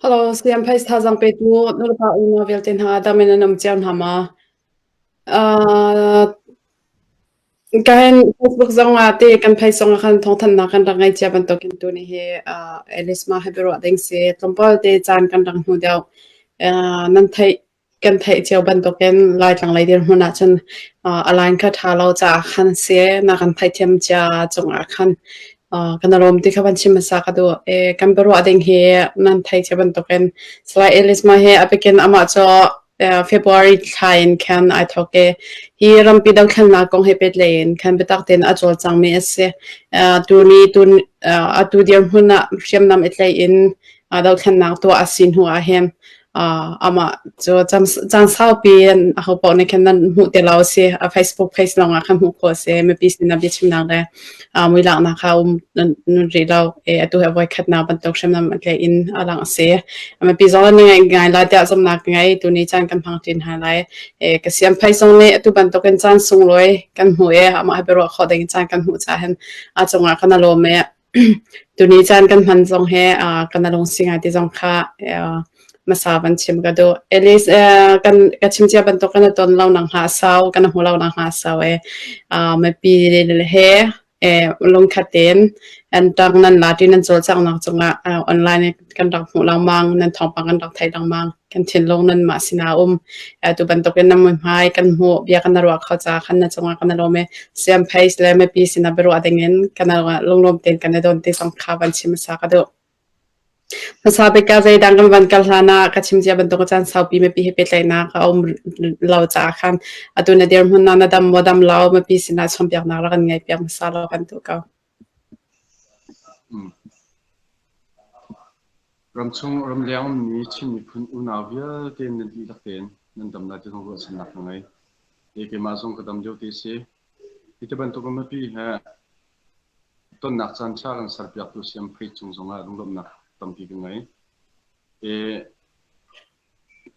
Hello, siam phei thazaang petu nulepa unau vialte hna dam in an um cio hna ma? Uh, kahin Facebook zong ah te kan phei zong ah khan thawngthanhnak kan rak ngei cia bantukin tuni hi uh, Alice ma he biaruah ding si tlawmpal te caan kan rak hmu deuh. Uh, nan theih Kan theih cio bantukin Laitlang lei dirhmun ahcun a line kha ṭha lo caah khan si. Na kan theihthiam cia cungah khan kan i lawm ti kha van chim hmasa ka duh. Kan biaruah ding hi nan theih cia bantukin Salai Elisma hi a bikin amah cu February thla in khan ai thawk i hi rampi dothlennak kong he petlai in khan biatak tein a cawlcangmi a si. Tuni tun atu dirhmun ah hriamnam i tlaih in dothlennak tuah a si hnu ah hin amah cu caan saupi ahopaoh nih khan nan hmuh ti lo a si. A Facebook page lawngah khan hmuh khawh a si. Mipi sinah biachimnak le muilaknak kha um nun rih lo. Atu hi a voikhatnak bantuk hriamnam a tlaih in a langh a si. Mipi zong nan ngaih ngai lai tiah zumhnak ka ngei. Tuni caan kan hmang ṭin hna lai. Ka siam phei zong nih atu bantukin caan sunglawi kan hmuh i amah he biaruah khawh ding caan kan hmuh caah hin a cungah kan i lawm i Tuni caan kan hman zong hi kan lungsi ngai ti zong kha hmasa van chim ka duh. Alice kan ka chim cia bantuk kan i ton lo nak hnga a sau, kan i hmu lo nak hnga a sau i mipi he lungkhat tein an ṭang nan la ṭi nan cawlcanghnak cungah online in kan rak hmuh lengmang, nan thawngpang kan rak theih lengmang. Kan thinlung nanmah sinah a um. Atu bantukin na muihmai kan hmuh, bia kan ruah kho caah khan na cungah kan i lawm i siamphei le mipi sinah biaruah dingin kan lunglawm tein kan i don ti zong kha van chim hmasa ka duh. Hmasa bik ah zeidang kan van kal hlan ah ka chim cia bantuk caan saupi mipi he pehtlaihnak a um lo caah khan atu na dirhmun ah na dam maw dam lo mipi sinah chawnhbiaknak rak kan ngei piak hmasa law kan duh ko. Ramchung ramleng ummi Chin miphun unau vialte nan dihlak tein nan dam lai ti zong ruahchannak ka ngei. Keimah zong ka dam lio te si. Hi ti bantuk in mipi he tonnak caan ṭha kan serpiaktu siangphei cung zongah lunglawmhnak tampi ka ngei.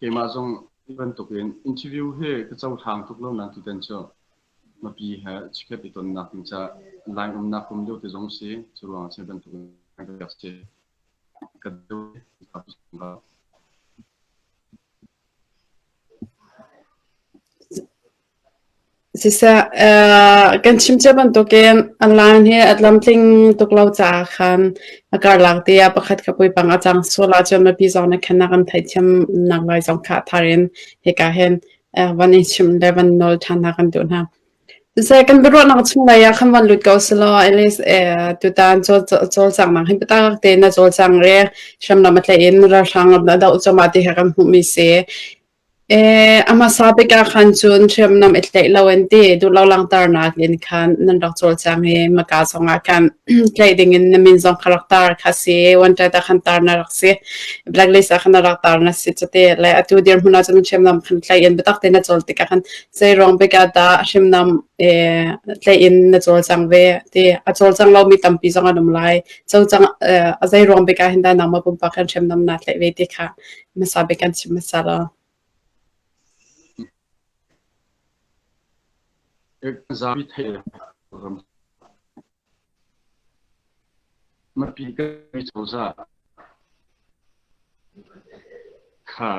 Keimah zong hi bantuk in interview hi ka cohlang tuk lo nain tutan cu mipi he chikkhat i tonnak ding caah line umnak kum lio te zong si. Cu ruangah cun hi bantuk in ka si. Ka duh. Siseh, kan chim cia bantukin online hi a tlamtling tuk lo caah khan a karlak te ah pakhat kha puipang a cang sual ahcun mipi zong nih khan a kan theihthiam nak lai zong kha a thar in hika hin van i chimh le van nawl ṭhan hna kan duh hna. Siseh, kan biaruahnak chunglei ah khan van lut ko selaw Alice tutan cawlcanghnak hi biatak tein na cawlcang i hriamnam a tlaih in ralhrang a doh cuahmah ti kha kan hmuhmi si. A hmasa bik ah khan cun hriamnam i tlaih lo in ti duhlo langhternak in khan nan rak cawlcang i hmaka zongah khan tlaih dingin na min zong kha rak tar kha si. Wanted ah khan tar na rak si. Blacklist ah khan na rak tar na si cuti le atu dirhmun ah cun hriamnam khan tlaih in biatak tein na cawl tikah khan zei ruang bik ah dah hriamnam tlaih in na cawlcang ve ti a cawlcang lomi tampi zong an um lai. Cawlcang a zei ruang bik ah hin dah nangmah pumpak khan hriamnam naa tlaih ve ti kha hmasa bik kan chim hmasa lo. Zapi theih ram Mipi kan cozah kha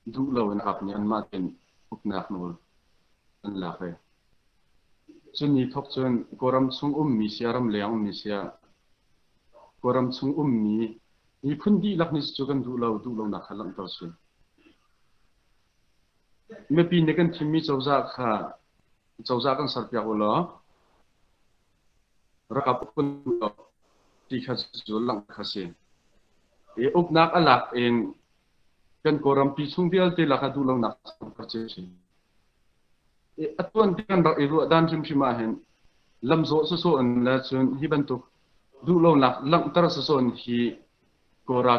duh lo in ap nih anmah tein uknak nawl an lak i cun ni thawk cun Kawlram chung ummi siah ramleng ummi siah Kawlram chung ummi Miphun dihlak nih cu kan duh lo, duh lonak kha langhter si. Mipi nih kan thimmi cozah kha cozah kan serpiak u law ralkap uk kan duh lo ti kha cu langhter kha si. I uknak a lak in kan Kawlrampi chung vialte lakah duh lonak langhter ci si. I a tuan ti kan rak i ruah dan hrimhrim ah hin lamzawh sawsawh in le cun hi bantuk duhlonak langhter sawsawh in hi Kawra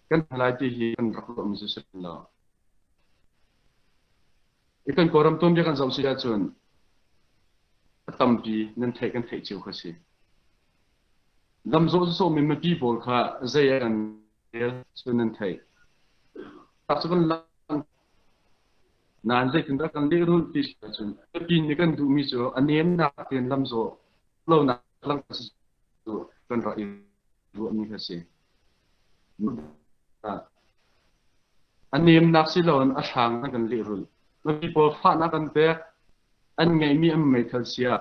kan lai ti hi kan rak ruahmi cu si lo. I kan Kawlram tuanbia kan zoh si ahcun a tampi nan theih kan theih cio kha si. Lamzawh sawsawh mi mipi pawl kha zei an rel cu nan theih. Tak cu kan lang Nain zeitindah kan lehrulh ti si ahcun mipi nih kan duhmi cu a nemnak tein lamzawh lonak langhter cu kan rak i ruahmi kha a si. A nemnak si loin a hrang an kan lehrulh. Mipi pawl fahnak an pek. An ngeihmi an meithal sia.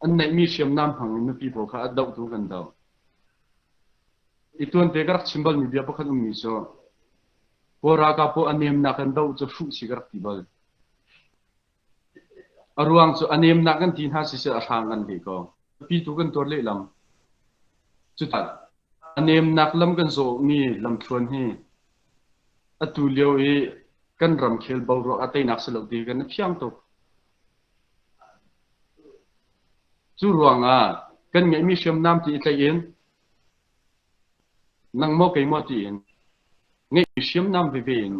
An neihmi hriamnam hmang in mipi pawl kha a dohtu kan doh. I tuante ka rak chim balmi bia pakhat ummi cu Kawl ralkap pawl a nemnak kan doh cu hruh si ka rak ti bal. A ruang cu a nemnak kan ti hna siseh a hrang kan leh ko. Mipi tu kan tuar lehlam. Cucaah a nemnak lam kan zawhmi lamthluan hi atu lio i kan ramkhel boruak a teinak si lo ti kan i fiang tuk. Cu ruangah kan ngeihmi hriamnam ti i tlaih in Nang maw kei maw tiin ngeihmi hriamnam veve in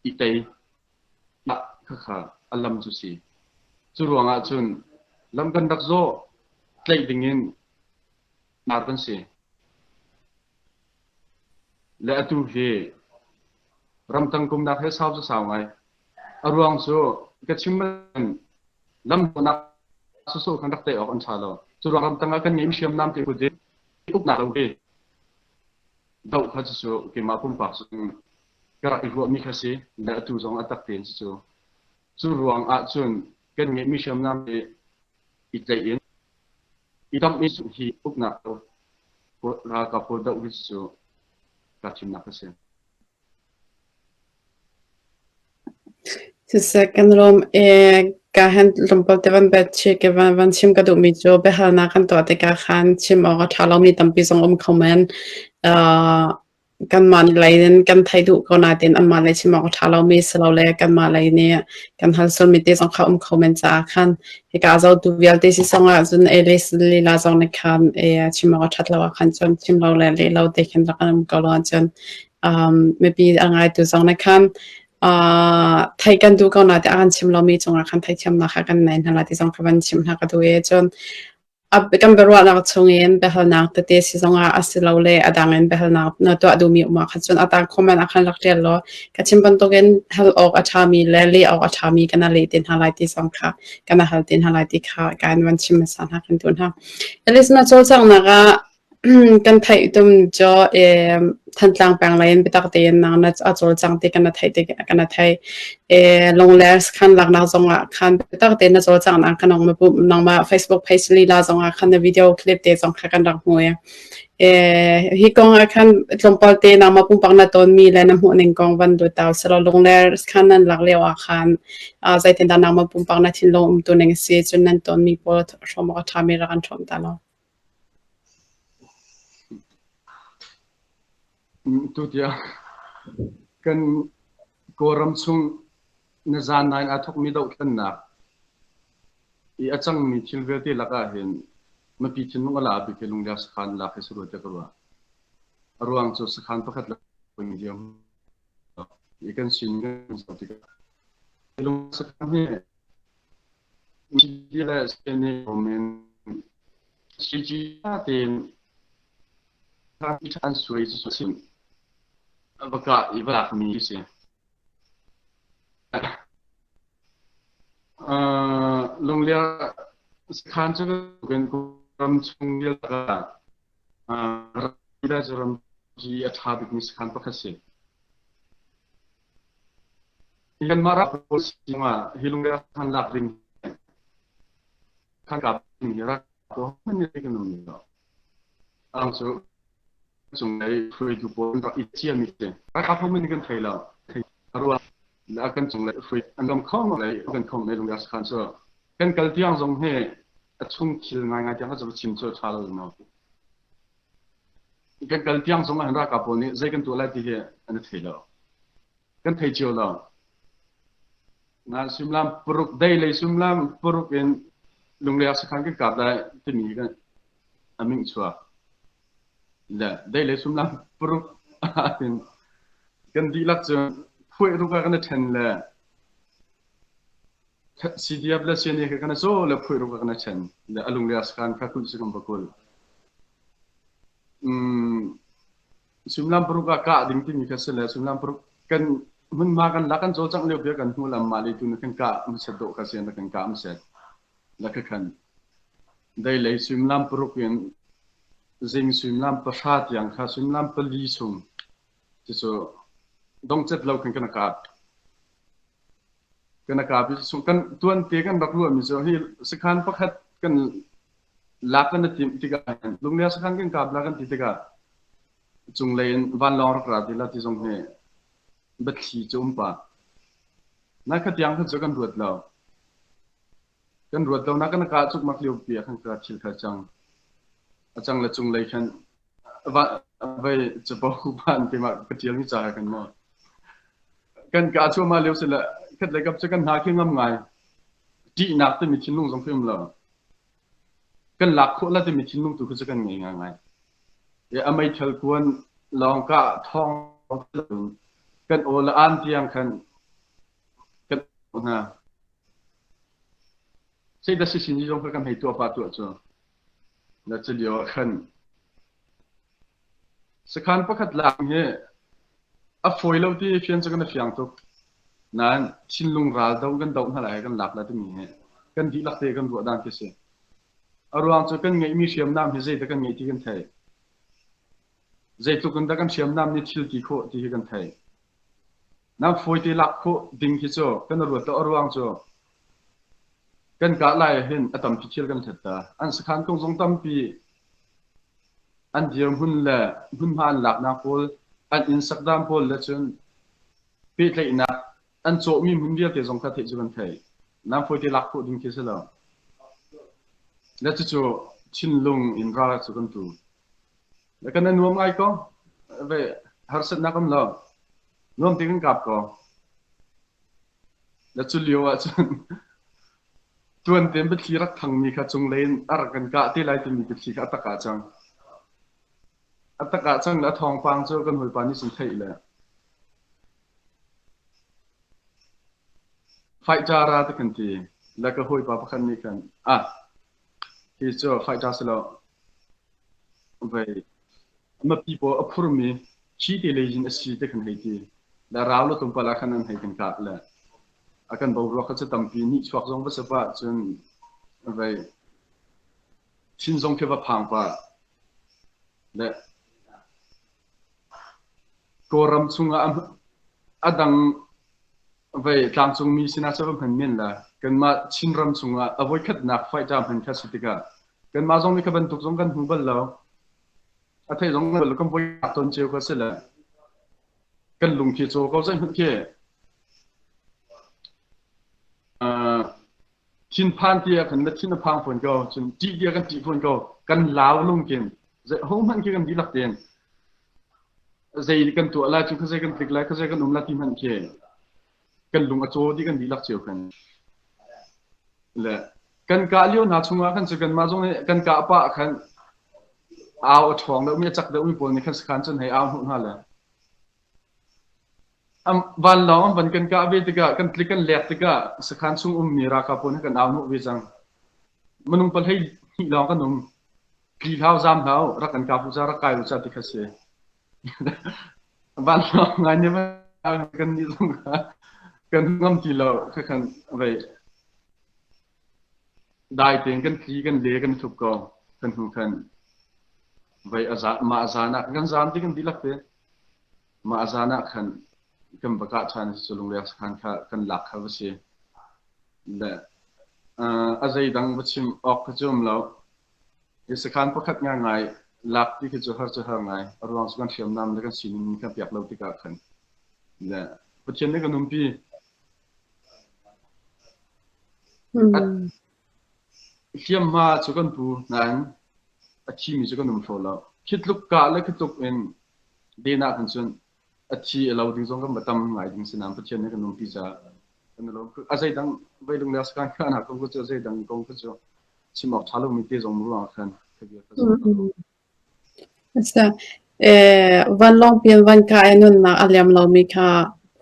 i tei khakha a lam cu si. Cu ruangah cun lam kan rak zawh tlaih dingin nar kan si. Le atu hi ramtang kumnak he sau cu sau ngai. A ruang cu ka chim lam nak sawsawh kan rak tei awk an ṭha lo. Cu ruang ramtang ah kan ngeihmi hriamnam te put in uknak lo hi doh kha cucu keimah pumpak cu ka rak i ruahmi kha si le atu zong a tak tein cucu cu ruang ah cun kan ngeihmi hriamnam hi i tlaih in i damh i hi uknak lo ralkap pawl doh hi cucu kaa thimnak a si. Siseh kan lawm i ka hen tlawmpal te van bet chih ka van van chim ka duhmi cu biahalnak kan tuah tikah khan chim awk a ṭha lomi tampi zong um kho men. Kanmah lei in kan theih duh ko nain anmah lei chim awk a ṭha lomi silole kanmah lei nih kan hal sualmi te zong kha um kho men caah khan hika zotu vialte si zong ah cun Alice lila zong nih khan chim awk a ṭhat lo ah khan cun chim lo le leh lo te khin rak an um ko lo ahcun mipi a ngaitu zong nih khan theih kan duh ko nain a kan chim lomi cungah khan theihthiamnak kha kan nei hna lai ti zong kha van chim hna ka duh i cun kan biaruahnak chungin biahalnak tete si zongah asilole a dang in biahalnak na tuah duhmi um ah khan cun a tang comment ah khan rak ṭial law ka chim bantukin hal awk a ṭhami le leh awk a ṭhami kana leh te hna lai ti zong kha kana hal te hna lai ti kha ka in van chim hmasa hna kan duh hna. Alice na cawlcanghnak ah Kan theih tum cu Thantlang peng lei in biatak tein nang na a cawlcang ti kan theih ti kan theih. Lungler sakhan laknak zongah khan biatak tein na cawlcanghnak kan nang nangmah Facebook page lila zongah khan na video clip te zong kha kan rak hmu i hi kong ah khan tlawmpal te nangmah pumpak na tawnmi le na hmuh ning kong van lut ta usih law Lungler sakhan nan lak lio ah khan zeitindah nangmah pumpak na thinlung umtu ning a si cun nan tawnmi pawl hrawm awk a ṭhami rak kan hrawm ta law. Tutiang kan Kawlram chung na zan in aa thawkmi dohthlennak i a cangmi thil vialte lakah hin mipi thinlung a la bik hi Lungler sakhan lak hi si rua tiah ka ruah. A ruang cu sakhan pakhat le i kan sin kan zoh tikah Lungler sakhan hi Media le CNA in CG tein an suai cu sim va kah i va lakmi si. Lungler sakhan cu kan ram chung vialte ah ram hi a ṭha bikmi sakhan pakhat si. Kanmah rak pawl singah hi lungre khan lak ding khan kap ding hi rak hman ni kan um lo. Ang cu cunglei hruaitu pawl rak i cia mi si. Ralkap ho min kan thei lo. Ruang kan cunglei hruai an ram khong lei kan khong lei lungre sakhan cu kan kal tiang zong hi a chung thil ngaingai tiang ka chim cu a ṭha lo no. Kan kal tiang zong ah ralkap pawl nih zei kan tuah lai ti hi an i thei lo. Kan thei cio lo. Na suimilam paruk dei lei suimilam paruk in Lungler sakhan kan kap lai timi kan a ming chuak. Le dei lei suimilam paruk in kan dihlak cu phuai ruk ah kan i ṭhen le CDF le CNA kha kan i caw le phuai ruk ah kan i ṭhen le a Lungler sakhan kha kulh si kan va kulh. Suimilam paruk ah kah ding timi kha si le suimilam paruk kan hmunhma kan lak kan cawlcangh lio bia kan hmu lam mah le tu na kan kah hmaset dawh kha si na kan kah hmaset la kha khan dei lei suimilam paruk in Zing suimilam 3 tiang kha suimilam 4 chung cucu dongcet lo khin kan kap. Kan kap i chung kan tuante kan rak ruahmi cu hi sakhan pakhat kan lak kan i timh tikah hin Lungler sakhan kan kap la kan ti tikah cunglei in vanlawng rak ra ti la ti zong hi biathli cu um pah. Na kha tiang kha cu kan ruat lo. Kan ruat lo na kan kah cukmak lio pi ah khan ka thil kha cang. A cang le cunglei khan va vei capo ban keimah ka ṭial mi ca kan maw. Kan kah cuahmah lio si le khat le kap cu kan hna khi ngam ngai. Ṭihnak timi thinlung zong khi um lo. Kan lak khawh la timi thinlung tu khi cu kan ngei ngai. A meithal kuan lawng kah thawng kan aw le aan tiang khan kan hna. Zeidah si sin zong kha kan hei tuah pa tuah cu. Na cu lio ah khan sakhan pakhat lak hi a fawi lo ti fian cu kan i fiang tuk. Nain thinlung ral do kan doh hna lai kan lak la timi hi kan dihlak te kan ruah dan khi si. A ruang cu kan ngeihmi hriamnam hi zeidah kan ngeih ti kan theih. Zeitluk in dah kan hriamnam nih thil ti khawh ti hi kan theih. Nan fawite lak khawh ding khi cu kan ruat lo. A ruang cu kan kah lai ah hin a tampi thil kan hlet ta. An sakhan kong zong tampi an dirhmun le hmunhma an laknak pawl, an inn sakdan pawl le cun pehtlaihnak an cawhmi hmun vialte zong kha theih cu kan theih. Nan fawite lak khawh ding khi si lo. Le cucu thinlung in ral cu kan tu. Le kan i nuam ngai ko. Ve harsatnak um lo. Nuam te kan kap ko. Le cu lio ah cun tuan tein biathli rak thangmi kha cunglei in a rak kan kah te lai timi biathli kha a tak ah cang. A tak ah cang le a thawngpang cu kan hawipa nih cun theih le fighter a ti kan ti. Le ka hawipa pakhat nih khan ah hi cu fighter si lo vei mipi pawl a phurmi thi te lei in a si te kan hei ti. Le rau le tlawmpal ah khan an hei kan kah le a kan boruak kha cu tampi nih chuak zong va si pah cun vei thin zong khi va phang pah le Kawlram chungah a dang vei tlangcungmi sinah cu va hman men la. Kanmah Chinram chungah a voikhatnak fighter hman kha si tikah kanmah zong nih kha bantuk zong kan hmu bal lo. A theih zong bal lo kan voi ton cio kha si le kan lung khi caw ko zeihmanh khi thinphan ti ah khan na thin a phang fawn ko cun ṭih ti ah kan ṭih fawn ko kan lau lungkin zei hohmanh khi kan dihlak tein zei kan tuah lai cu kha zei kan tlik lai kha zei kan um lai ti hmanh khi kan lung a caw dih kan dihlak cio khan le kan kah lio hna chungah khan cu kanmah zong nih kan kah pah khan au a ṭhawng deuhmi a cak deuhmi pawl nih khan sakhan cun hei au hnuh hna le Vanlawng an van kan kah ve tikah kan tlik kan lek tikah sakhan chung ummi ralkap pawl nih kan au hnawh ve cang. Minung palhei hnih lawng kan um. Tli hlau zaam hlau rak kan kap u ca rak kai u ca ti kha si. Vanlawng ngai nih kan nih zong kha kan ngam ti lo kha khan vei dai tein kan tli kan le kan thup ko kan hnu khan vei a za mah zan ah kan zaam ti kan dihlak te. Mah zan ah khan kan va kah ṭhan i cu lungler sakhan kha kan lak kha va si. Le a zeidang va chim awk kha cu um lo. Hi sakhan pakhat ngangai lak ti khi cu har cu har ngai. A ruang cu kan hriamnam le kan sining nih kan piak lo tikah khan. Le Pathian nih kan umpi. Hliamhma cu kan pu nain a thimi cu kan um hraw lo. Khi tluk kah le khi tluk in den ah khan cun a thi a lo ding zong kan va tam ngai ding si nain Pathian nih kan umpi caah kan i lawm. A zeidang veilung le sakhan kha kong cu a zeidang kong kha cu chim awk ṭha lomi te zong ruangah khan ka bia ka Vanlawng piin van kah i nunnak a liam lomi kha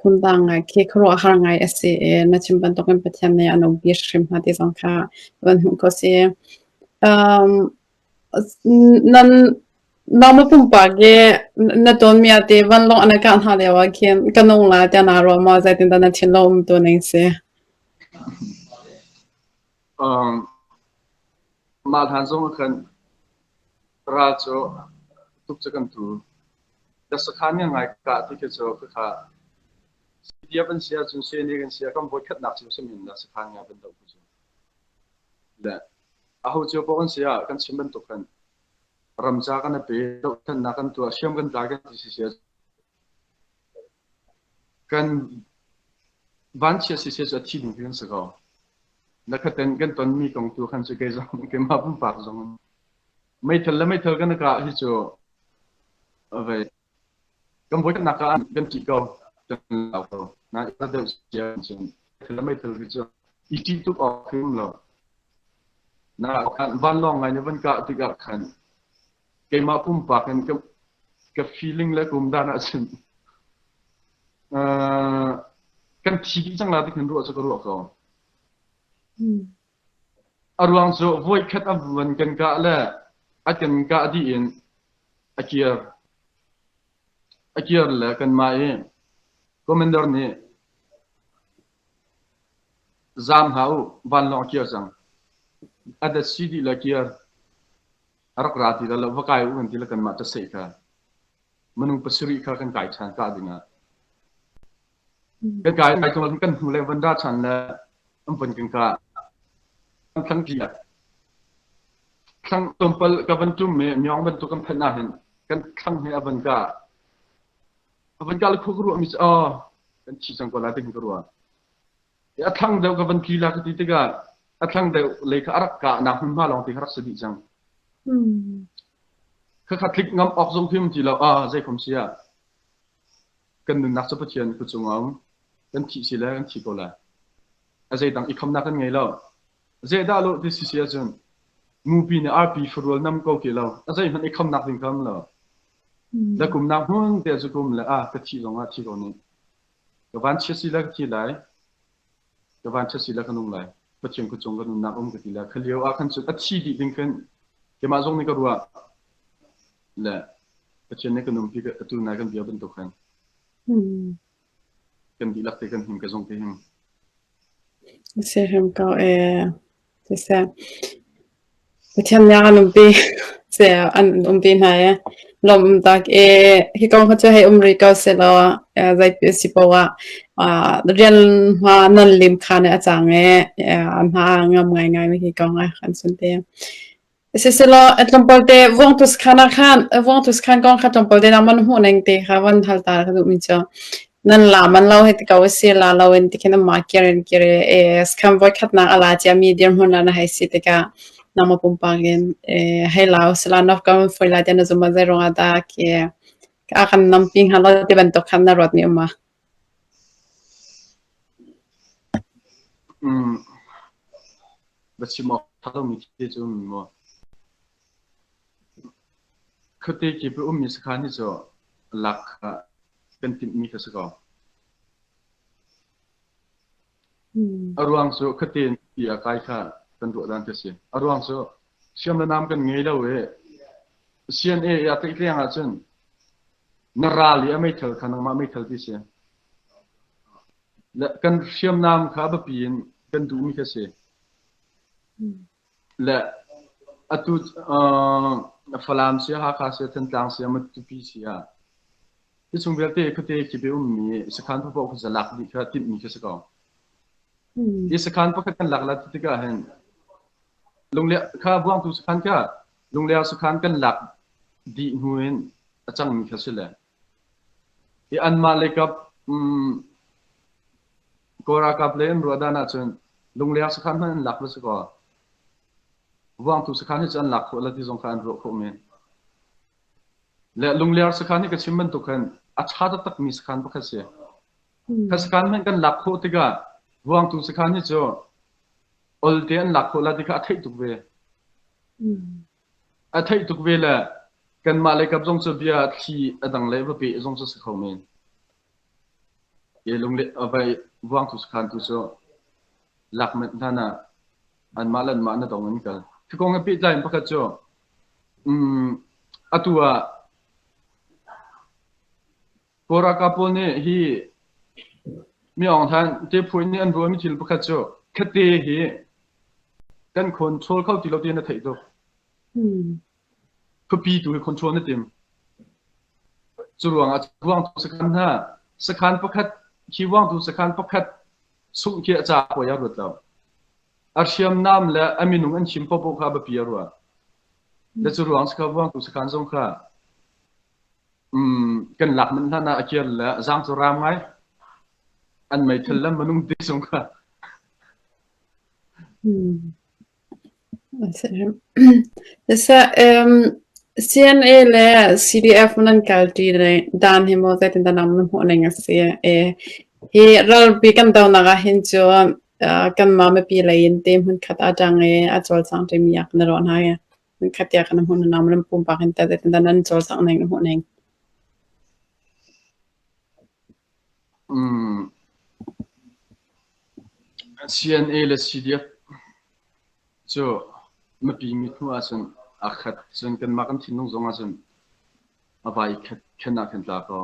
phundang ngai khi khuaruahhar ngai a si i na chim bantukin Pathian nih an umpi hrim hna ti zong kha van hmuh khawh si. Nan nangmah pumpak i na tawnmi ah teh vanlawng an i kah hna lio ah khin ka nung lai tiah naa ruah maw? Zeitindah na thinlung umtu ning si? Mah hlan zong ah khan. Ral cu tuk cu kan tu. Sakhan ngai ngai ka ti khi cu khakha CDF an si ahcun CNA kan si ah kan voikhatnak cio si men la sakhan nga ban doh cu. Le aho cio paoh kan si ah kan chim bantuk khan ramca kan a pe dohthlennak kan tuah hriam kan tlai kan ti si si kan vanchia si si cu a thi ding khi kan si ko. Na khaten kan tonmi kong tu khan cu kei zong keimah pumpak zong meithal le meithal kan kah hi cu vei kan voikhatnak ah kan ṭih ko kan lau ko nain a deuh sia cun meithal le meithal hi cu i ṭih tuk awk khi um lo na vanlawng ngai na van kah tikah khan keimah pumpak in ka ka feeling le kum dan ah cun kan thi dih cang la ti khin ruah cu ka ruah ko. A ruang cu voikhat a van kan kah le a kan kah dih in a kir. A kir le kanmah i commander nih zaam hlah u, vanlawng a kir cang. A datsi dih le kir. A rak ra ti lo, va kai u kan ti le kanmah ṭaseh kha. Minung pasarih kha kan kai ṭhan kah dingah. Kan kai kai tung kan hnu le van ra ṭhan le an van kan kah. Kan thlang pi ah thlang tlawmpal ka van ṭum i myaung bantuk kan phanh ahhin kan thlang he a van kah. A van kah le khua ka ruah mi cu aw kan thi cang ko lai ti ka ruah. A thlang deuh ka van tli la ka ti tikah a thlang deuh lei kha a rak kahnak hmunhma lawng te kha rak si dih cang. Khakha tlik ngam awk zong khi um ti lo. Ah zei khom si ah kan nunnak cu Pathian kut cung ah um. Kan thih si le kan thi ko lai. A zeidang i khamnak kan ngei lo. Zeidah lo ti si si ahcun mupi nih arpi farual nam ko ti lo. A zeihmanh i khamnak ding kha um lo. Le kumnak hmun te cu kum le ah ka thih zong ah thi ko nih. Ka van chia si le ka thi lai. Ka van chia si le ka nung lai. Pathian kut cung ka nunnak um ka ti le kha lio ah khan cun a thi dih ding khin keimah zong nih ka ruah le Pathian nih ka numpi atu nai kan bia bantuk khan kan dihlak te kan him ka zong te him. Si hrim ko ee. Siseh, Pathian nih a kan umpi. Seh, an umpi hna i lawm um tak i hi kong kha cu hei um rih ko sehlaw zeipi a si paoh ah rian hma nan lim kha nih a cang i hna a ngam ngaingai mi hi kong ah kan chim te. Siselaw tlawmpal te Vuangtu sakhan ah khan Vuangtu sakhan kong kha tlawmpal te nangmah na hmuh ning te kha van hal ta ka duhmi cu nan la man lo hei ti ko a si la lo in tikhin amah kir in kir i sakhan voikhatnak a la ciami dirhmun ah na hei si tikah nangmah pumpak in hei la usila na kan foi lai tiah na zum ah zei ruangah dah khi a kan nampi hnga lo ti bantuk khan na ruatmi um ma? Va chim awk ṭha lomi thil cu um maw? Khuate kip i ummi sakhan hi cu lak kha kan timhmi kha si ko. A ruang cu khuate in ti a kai kha kan ruah dan khi si. A ruang cu hriam le nam kan ngei lo i CNA i a tlaihtleng ahcun na ral i a meithal kha nangmah meithal ti si. Le kan hriamnam kha a biapi in kan duhmi kha si. Le atu Falam si, Hakha si, Thantlang si, Matupi si ah hi chung vialte khuate khi ummi sakhan paoh kha lak dih kha timhmi kha si ko. Hi sakhan pakhat kan lak la ti tikah hin Lungler kha Buangtu sakhan kha Lungler sakhan kan lak dih hnu in a cangmi kha si le. Hi anmah lei kap Kawl ralkap lei an ruah dan ahcun Lungler sakhan hmanh an lak va si kaw Vuangtu sakhan hi cu an lak khawh la ti zong kha an ruah khawh men. Le Lungler sakhan hi ka chim bantuk khan a ṭha taktakmi sakhan pakhat si. Kha sakhan hmanh kan lak khawh tikah Vuangtu sakhan hi cu olte an lak khawh la ti kha a theih tuk ve. A theih tuk ve le kanmah lei kap zong cu bia thli a dang le va peh zong cu si kho men. Ke lung le vai vuangtu sakhan tu cu lak manh hlan ah anmah le anmah na dong in kal. Hi kong he pehtlai in pakhat cu atu ah Kawl ralkap pawl nih hi Mi Aung Hlaing te phu nih an ruahmi thil pakhat cu khate hi kan control kho ti lo ti na theih tuk. Khuapi tu hi control na tim. Cu ruangah Vuangtu sakhan hna sakhan pakhat khi Vuangtu sakhan pakhat sungh khi a ca poi a ruat lo. A hriamnam le a minung an chim popoh kha biapi a ruah. Le cu ruang sakha Vuangtu sakhan zong kha kan lak manh hlan ah a kir le zaang cu ram ngai. An meithal le minung te zong kha. CNA le CDF nan kalṭi dan hi maw zeitindah nang na hmuh ning a si? Hi ralpi kan donak ah hin cun kanmah mipi lei in te hmunkhat ah ṭang i a cawlcang ṭimi ah kan i ruah hna i hmunkhat tiah kan hmuh hna. Nan pumpak in teh zeitindah nan cawlcangh ning na hmuh ning? CNA le CDF cu mipi mithmuh ahcun aa khat. Cun kanmah kan thinlung zong ahcun a vai i khat khen ah khin tla ko.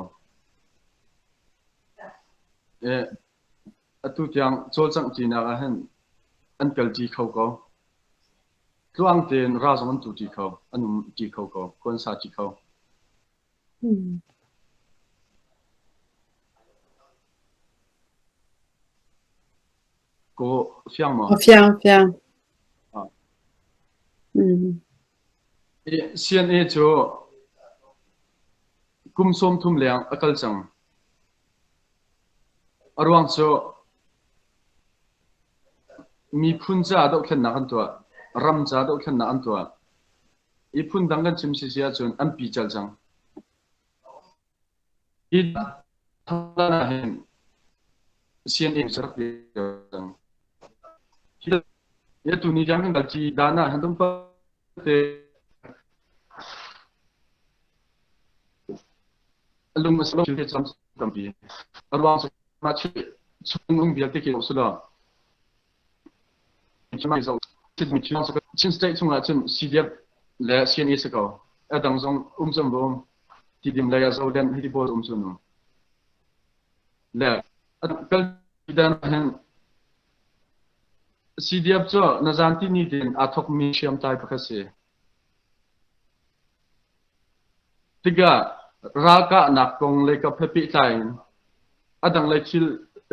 Atu tiang cawlcangh ṭinak ahhin an kal ṭi kho ko. Tluang tein ra zong an tu ṭi kho, an um ṭi kho ko, khua an sa ṭi kho. Ko fiang maw? Fiang, fiang. Ah. CNA cu kum 30 leng a kal cang. A ruang cu miphun caah dohthlennak an tuah, ram caah dohthlennak an tuah. I phundang kan chim sisi ahcun an pical cang. Hi thlan ah hin CNA cu rak cang. Hi tu ni tiang kan kalci dan ah hin te lung a si lo cam tampi. A ruang cu mah chung um vialte khi si lo. Chin State chungah cun CDF le CNA si ko. A dang zong um cun va um. Tidim lei ah Zoden hiti pawl um cun um. Le kal dan hin CDF cu na zan ti ni tin aa thokmi hriamtlai pakhat si. Tikah ralkahnak kong lei kap he pehtlai in a dang lei thil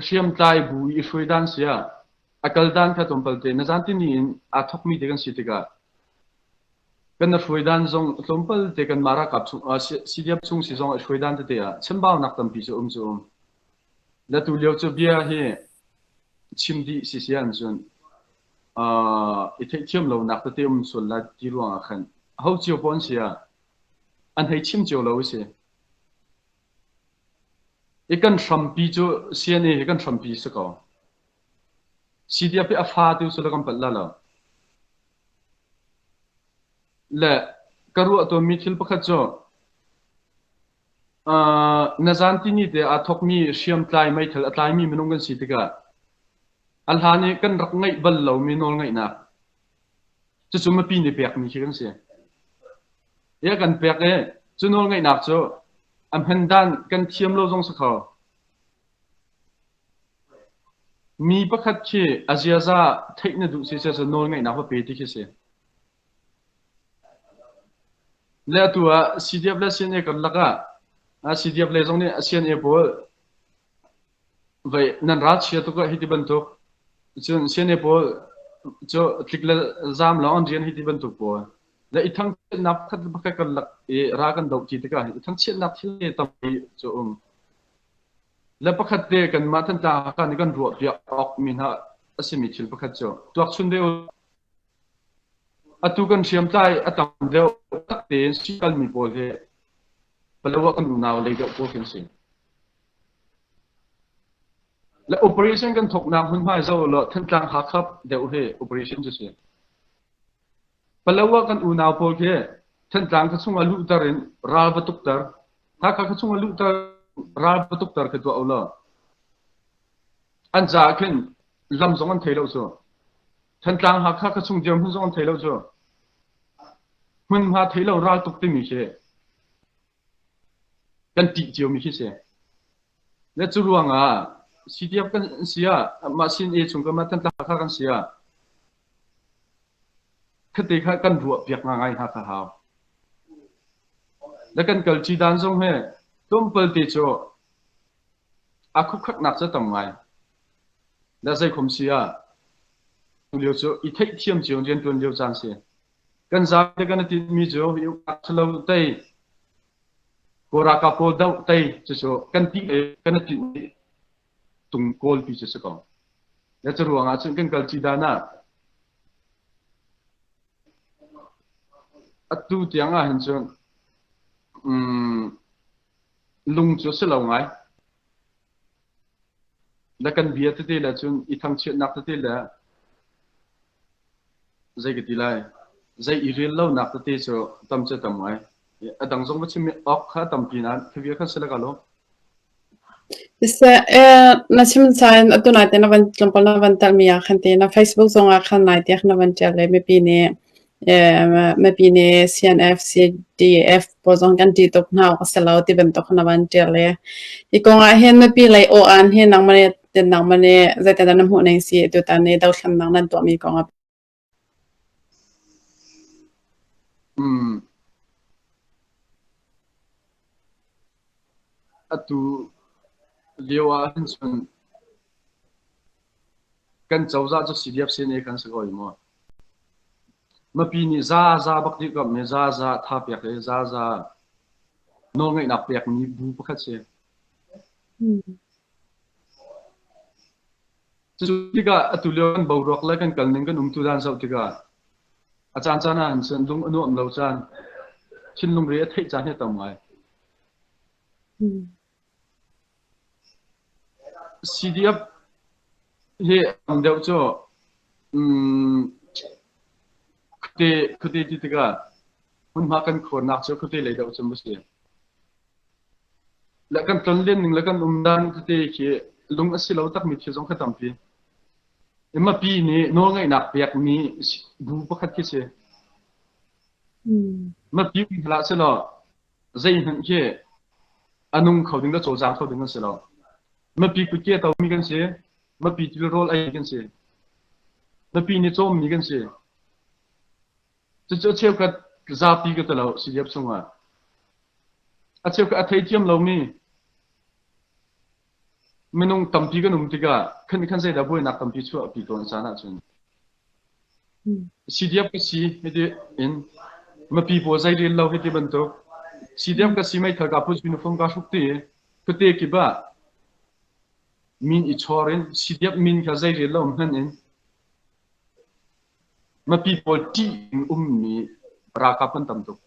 hriamtlai bu i hruai dan si ah a kal dan kha tlawmpal te na zantini in aa thokmi te kan si tikah kan na hruai dan zong tlawmpal te kan mah ralkap chung CDF chung si zong a hruai dan tete ah chambaunak tampi cu um cu um. Le tu lio cu bia hi chim dih si si an cun i theihthiam lonak tete um sual lai ti ruangah khan ho cio pawn si ah an hei chim cio lo a si. I kan hrampi cu CNA hi kan hrampi si ko. CDF hi a fa tu cu kan palh la lo. Le ka ruah tawnmi thil pakhat cu na zan tini te aa thokmi hriamtlai meithal a tlaimi minung kan si tikah a hlan i kan rak ngeih bal lomi nawlngeihnak cucu mipi nih pekmi khi kan si. I kan pek i cu nawlngeihnak cu a hman dan kan thiam lo zong si kho. Mi pakhat khi a ziaza theih na duh si cu nawlngeihnak va pe ti khi si. Le atu ah CDF le CNA karlak ah CDF le zong nih CNA pawl vei nan ralchia tuk ah hiti bantuk cun CNA pawl cu tlik le zaam lawng an rian hiti bantuk pawl le i thangchiatnak pakhat le pakhat karlak i ral kan doh ti tikah i thangchiatnak thil tampi cu um. Le pakhat te kanmah Thantlang Hakha nih kan ruah piak awk mi hna a simi thil pakhat cu tuak chun ve Atu kan hriamtlai a tam deuh tak tein kalmi pawl hi Palawa kan unau lei deuh pawl kan si. Le operation kan thawknak hmunhma zo law Thantlang Hakha deuh hi operation cu si. Palawa kan unau pawl khi Thantlang kha chungah luhter in ral va tukter, Hakha kha chungah luhter ral va tukter khi tuah u law an caah khin lam zong an thei lo cu. Thantlang Hakha kha chung dirhmun zong an thei lo cu. Hmunhma thei lo ral tuk timi khi kan ṭih ciomi khi si. Le cu ruangah CDF kan si ah mah CNA chung kan mah Thantlang Hakha kan si ah khate kha kan ruah piak ngai hna kha hau. Le kan kal ṭi dan zong hi tlawmpal te cu a khukkhaknak cu tam ngai. Le zeikhom si ah lio cu i theihthiam cio in rianṭuan lio caan si. Kan zapi kan i tinhmi cu hi uknak ṭhalo tei Kawl ralkap pawl doh tei cucu kan ti i kan i tinh i tung kawlpi cu si ko. Le cu ruang ah cun kan kal ṭi dan ah atu tiang ah hin cun lung cu si lo ngai. Le kan bia tete le cun i thangchiatnak tete le Zei ka ti lai? Zei i rel lonak tete cu tam cu tam ngai. A dang zong va chim awk kha tampi nain khavia khan si le ka lo. Siseh, na chim cain atu naite na van tlawmpal na van telmi ah khan te na Facebook zong ah khan nai tiah na van ṭial le mipi nih mipi nih CNF, CDF pawl zong kan ṭih tuk hna awk a si lo ti bantuk na van ṭial le hi kong ah hin mipi lei aw-an hi nangmah nih nangmah nih zeitindah na hmuh ning si tutan ni dothlennak nan tuahmi kong ah? Atu lio ah hin cun kan cozah cu CDF CNA kan si ko i maw. Mipi nih zaza bak dih kam i zaza tha pek i zaza nawlngeihnak pekmi bu pakhat si. Cu tikah atu lio kan boruak le kan kalning kan umtu dan zoh tikah a caan caan ah hin cun lung a nuam lo caan, thinlung re a theih caan hi a tam ngai. CDF hi tam deuh cu khuate khuate ti tikah hmunhma kan khuarnak cu khuate lei deuh cu a si. Le kan tlonlen ning le kan um dan tete khi lung a si lo takmi thil zong kha tampi. Mipi nih nawlngeihnak pekmi bu pakhat khi si. Mipi um hlah selaw zeihmanh khi a nung kho ding le cawlcang kho ding an si lo. Mipi kutke tomi kan si. Mipi tilrawl ei kan si. Mipi nih cawmmi kan si. Cucu a cheukhat zapi ka ti lo CDF chungah. A cheukhat a theithiam lomi minung tampi kan um tikah khan khan zeidah buainak tampi chuahpi tawn caan ahcun CDF ka si hiti in mipi pawl zei rel lo hiti bantuk CDF ka si meithal ka put uniform ka hruk ti khuate kip ah min i chor in CDF min kha zei rel lo hman in Mipi pawl ṭih in ummi ralkap kan tam tuk.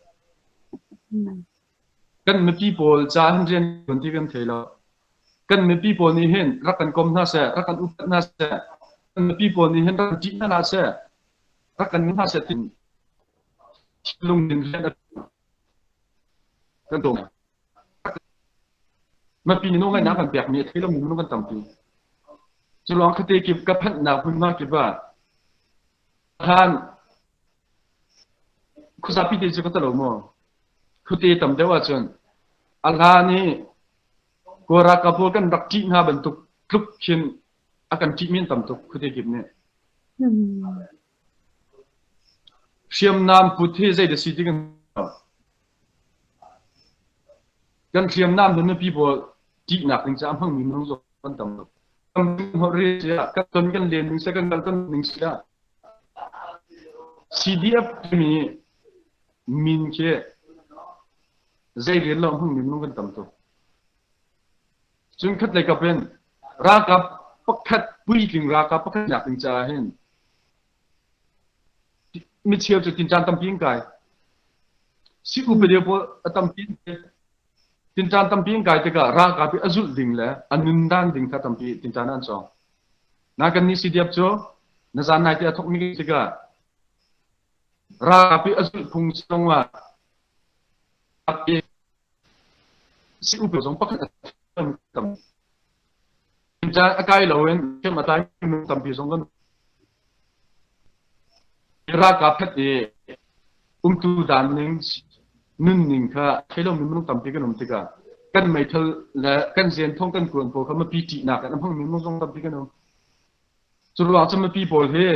Kan mipi pawl ca hin rian ṭuan ti kan thei lo. Kan mipi pawl nih hin rak kan kom hna seh, rak kan upat hna seh, kan mipi pawl nih hin rak kan ṭih hna seh, rak kan hna seh tin thinlung in rian a kan ṭuan. Mipi nih nawlngeihnak kan pekmi a thei lomi minung kan tampi. Cu ruang khuate kip ka phanhnak hmunhma kip ah khan khuazapi te cu ka talo maw? Khuate tam deuh ahcun a hlan i Kawl ralkap pawl kan rak ṭih hna bantuk tluk khin a kan ṭihmi an tam tuk khuate kip nih. Hriamnam put hi zei dah si ti kan Kan hriamnam hi mipi pawl ṭihnak ding caah hmangmi minung zong kan tam tuk. Kan kan ton kan len ning seh, kan kal ton ning seh CDF timi min khi zei rian lo hmangmi minung kan tam tuk. Cun khat lei kap in ralkap pakhat puitling ralkap pakhat nak ding caah hin micheu cu tinṭan tampi in kai. Si upade pawl a tampi tinṭan tampi in kai tikah ralkap i a zulh ding le a nundan ding kha tampi tinṭan an cawng. Na kan nih CDF cu na zan nai te a thawkmi tikah ralkap i a zulh phung zongah si upa zong pakhat a tam. Tinṭan a kai loin ṭhiam a tlai tampi zong kan Ralkap phet i umtu dan ning nunning kha thei lomi minung tampi kan um tikah kan meithal le kan zenthong kan kuan pawl kha mipi ṭihnak in a hmangmi minung zong tampi kan um. Cu ruang cun mipi pawl hi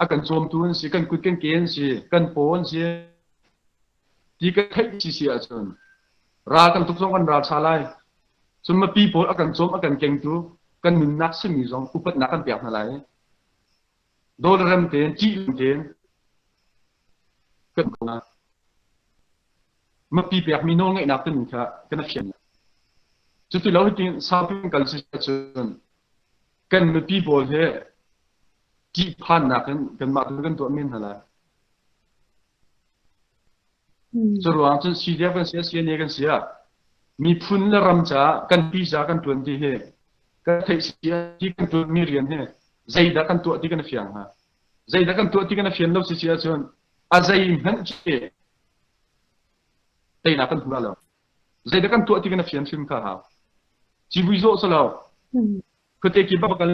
a kan cawmtu an si, kan kut kan ke an si, kan paw an si ti kan theih si si ahcun. Ral kan tuk zong kan ral ṭha lai. Cun mipi pawl a kan cawm a kan kengtu kan nunnak simi zong upatnak kan pek hna lai. Dawlrem tein, ṭih tein kan ko hna. Mipi pekmi nawlngeihnak timi kha kan i fian. Cuti lo hitin saupi kan kal si ahcun kan mipi pawl he ṭihphannak in kanmah tu kan tuah men hna lai. Cu ruang cun CDF kan si ah CNA kan si ah miphun le ram caah kan pi caah kan ṭuan ti hi kan theih si ti kan ṭuanmi rian hi zeidah kan tuah ti kan i fiang hnga. Zeidah kan tuah ti kan i fian lo si si ahcun a zeihmanh khi teinak kan hmu lo. Zeidah kan tuah ti kan i fian hrim kha hau. Civui zawh si lo. Khuate ki bak kan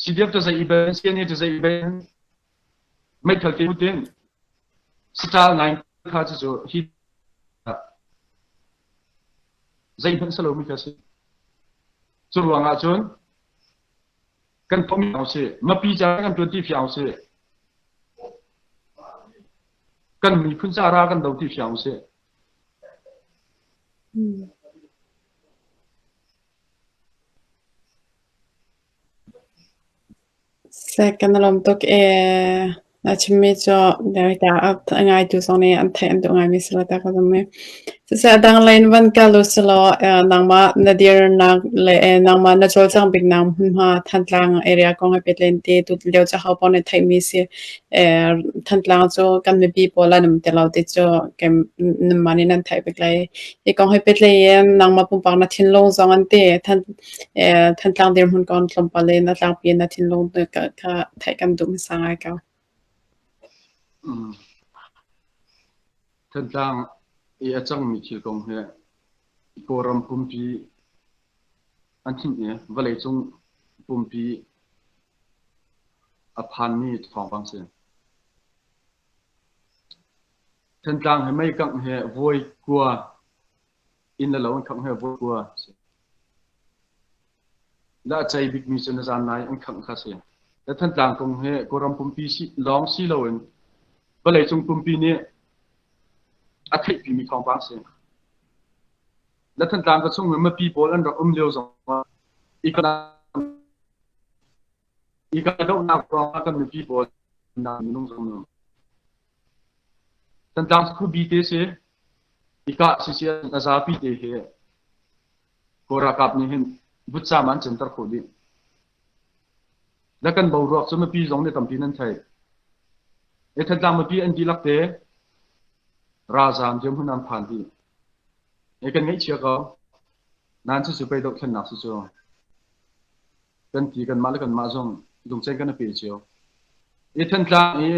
CDF cu zei i ben, CNA cu zei i ben, meithal te putin saṭal ngai kha cu hi zeihmanh si lomi kha si. Cu ruangah cun kan tuahmi si, mipi ca kan ṭuan ti fiang si, kan miphun ca ra kan do ti fiang si. Seh kan i lawm tuk ee. Na chimmi cu a ngaitu zong nih an theih an duh ngaimi si lo tiah ka zumh i. Siseh a dang lei in van kal u silaw nangmah na dirnak le nangmah na cawlcangh biknak hmunhma Thantlang area kong he pehtlai in ti tu lio cu ahopaoh nih theihmi si. Thantlang cu kan mipi pawl an um ti lo ti cu nanmah nih nan theih bik lai. Hi kong he pehtlai in nangmah pumpak na thinlung zong an ti. Thantlang dirhmun kong tlawmpal in a tlangpi in na thinlung kha theih kan duh hmasa ngai ko. Thantlang i a cangmi thil kong hi Kawlram pumpi an thinh i vawleicung pumpi a phanmi thawngpang si. Thantlang he mei kangh he voi kua inn le lo an khangh he voi kua si. Le a cei bikmi cu na zan nai an khangh kha si. Le Thantlang kong hi Kawlram pumpi si, lawng si loin vawleicung pumpi nih a theihpimi thawngpang si. Le Thantlang ka chung mipi pawl an rak um lio zong ah i kahdohnak ruangah kan mipi pawl minung zong um. Thantlang khuabi te si i kah si si a zapi te hi Kawl ralkap nih hin vutcaam an canter khawh dih. Le kan boruak cu mipi zong nih tampi nan theih. E Thantlang mipi an dihlak te ralzaam dirhmun an phan dih. E kan ngaihchia ko. Nan cucu pei dohthlennak cu cu. Kan ti kanmah le kanmah zong lungcen kan i pe cio. I Thantlang i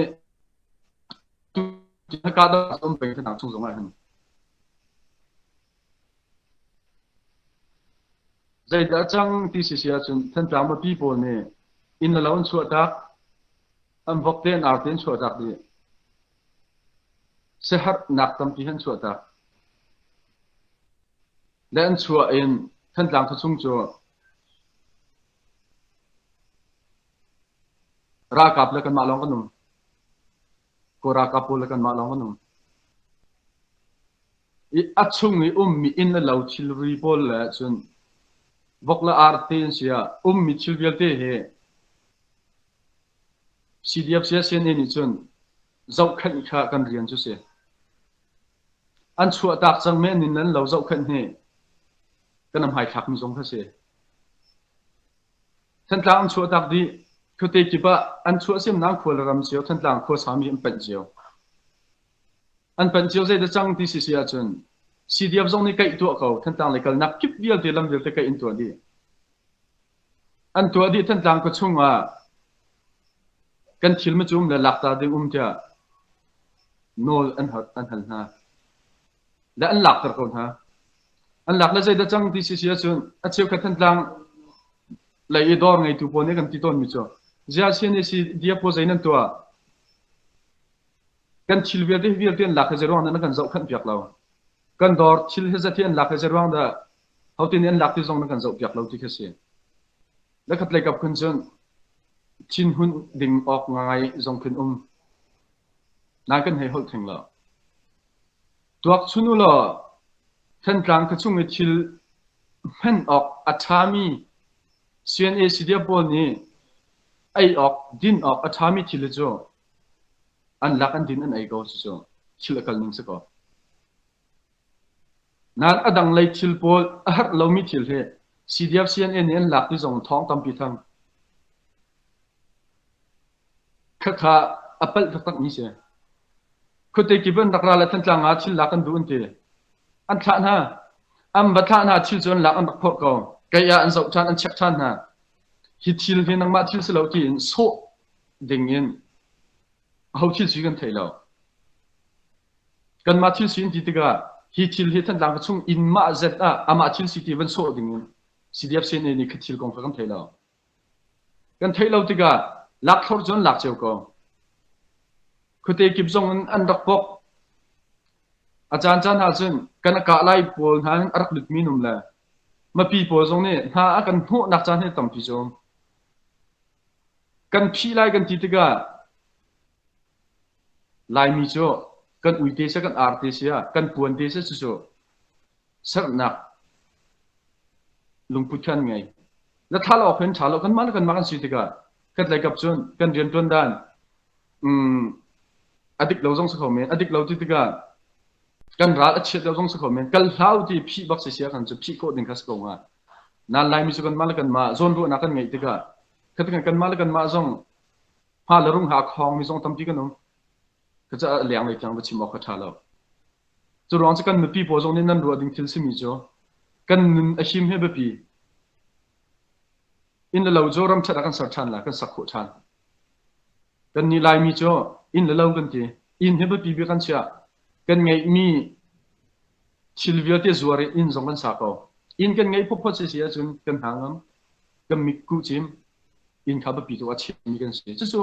kahdoh um peng Thantlang chung zong ah hin Zeidah a cang ti si si ahcun Thantlang mipi pawl nih inn le lo an chuahtak, an vok te an ar te an chuahtak dih. Siaherhnak tampi an chuahtak. Le an chuah in Thantlang khuachung cu ralkap le kanmah lawng kan um. Kawl ralkap pawl le kanmah lawng kan um. I a chung i ummi inn le lo thilri pawl le cun vok le ar te an si ah ummi thil vialte hi CDF CNA nih cun zohkhenh kha kan rian cu si. An chuahtak cang men in nan lo zohkhenh hi kan hmaithlakmi zong kha si. Thantlang an chuahtak dih. Khuate kip ah an chuah semnak khua le ram cio Thantlang khua sami an panh cio. An panh cio zeidah cang ti si si ahcun CDF zong nih kaih tuah ko Thantlang lei kalnak kip vialte lam vialte kaih in tuah dih. An tuah dih Thantlang khua chung ah kan thil ma cum le lakta ding um tiah nawl an an hal hna. Le an lakter ko hna. An lak le zeidah cang ti si si ahcun a cheukhat Thantlang lei i dawr ngeitu pawl nih kan ti tawnmi cu ziah CNA CDF pawl zei nan tuah Kan thil vialte hi vialte an lak hi zeiruang dah na kan zohkhenh piak lo? Kan dawr thil hi zat hi an lak hi zeiruang dah hote nih an lak ti zong na kan zoh piak lo ti khi si. Le khat lei kap khun cun thinhun ding awk ngai zong khin um. Nain kan hei holh theng lo. Tuak chun u law Thantlang khuachung i thil hman awk a ṭhami CNA CDF pawl nih ei awk, din awk a ṭhami thil hi cu an lak an din an ei ko cucu thil a kal ning si ko. Nain a dang lei thil pawl a herh lomi thil hi CDF CNA nih an lak ti zong thawng tampi thang. Khakha a palh taktakmi si. Khuate kip an rak ra le Thantlang ah thil lak an duh an ti. An thlah hna. An va thlah hna thil cu an lak an rak phorh ko. Kei ah an zoh ṭhan an check ṭhan hna. Hi thil hi nangmah thil si lo tiin sawh ding in aho thil si kan thei lo. Kanmah thil si in ti tikah hi thil hi Thantlang ka chung inn mah zet ah amah thil si ti van sawh ding in CDF CNA nih kha thil kong kha kan thei lo. Kan theih lo tikah lakthlor cu an lak cio ko. Khuate kip zong in an rak pok. A caan caan ahcun kan a kah lai pawl hna hin a rak lutmi num le mipi pawl zong nih hna a kan hnawhnak caan hi tampi cu um. Kan phih lai kan ti tikah Laimi cu kan uite seh kan arte seh kan puan te seh cucu sernak lungput kha an ngei. Na thal awk hin ṭha lo kanmah le kanmah kan si tikah khatlei kap cun kan rianṭuan dan a dik lo zong si kho men a dik lo ti tikah kan ral a chiat lo zong si kho men kal hlau ti phih bak si sia kan cu phih khawh ding kha si ko hnga. Nan Laimi cu kanmah le kanmah zawnruahnak kan ngeih tikah khatikhan kanmah le kanmah zong hma le rung ha khawng mi zong tampi kan um. Ka caah leng lei tiang va chim awk kha ṭha lo. Cu ruang cu kan mipi pawl zong nih nan ruah ding thil simi cu kan nun a him hi biapi. Inn le lo cu ram ṭhat ah kan ser ṭhan la, kan sak khawh ṭhan. Kan nih Laimi cu inn le lo kan ti. Inn hi biapi bik kan chiah. Kan ngeihmi thil vialte zuar in inn zong kan sa ko. Inn kan ngeih phawphawt si si ahcun kan hna ngam. Kan mit kuh cim. Inn kha biapi tuk a chiami kan si. Cucu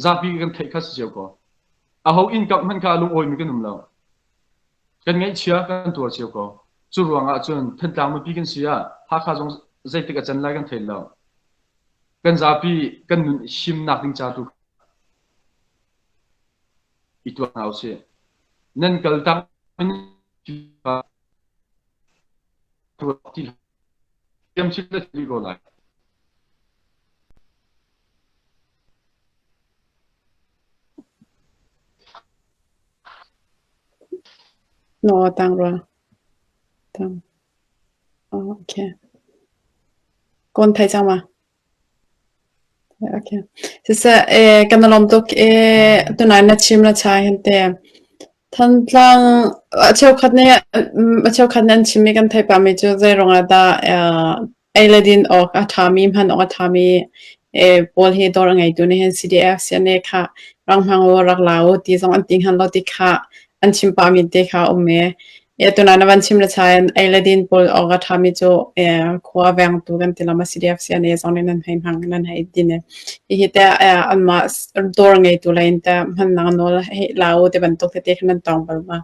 zapi kan theih kha si cio ko. Aho inn kap hmanh kha lungawimi kan um lo. Kan ngaihchia kan tuar cio ko. Cu ruangah cun Thantlang mipi kan si ah Hakha zong zeitik a can lai kan thei lo. Kan zapi kan nun himnak ding ca tu i tuak hna usih. Nan kal tak ti ko lai. No, tang rua. Tang. Oh, okay. Kon thai chang ma. Okay. Siseh, eh, kan lawm tuk eh, tunai na chim na cha hin te. Thantlang a cheukhat nih a cheukhat nih an chimmi kan theih pahmi cu zei ruangah dah ei le din awk a ṭhami hman awk a ṭhami pawl hi dawr a ngeitu nih hin CDF CNA kha rak hmang u rak la u ti zong an ti hngal lo ti kha an chim pahmi te kha a um i tunah na van chim le chain ei le din pawl awk a ṭhami cu khua vengtu kan ti lo ma CDF CNA zong nih nan hei hmang nan hei din i hihi teh anmah dawr ngeitu lei in teh hmannak nawl hei la u ti bantuk tete kha nan tong bal ma?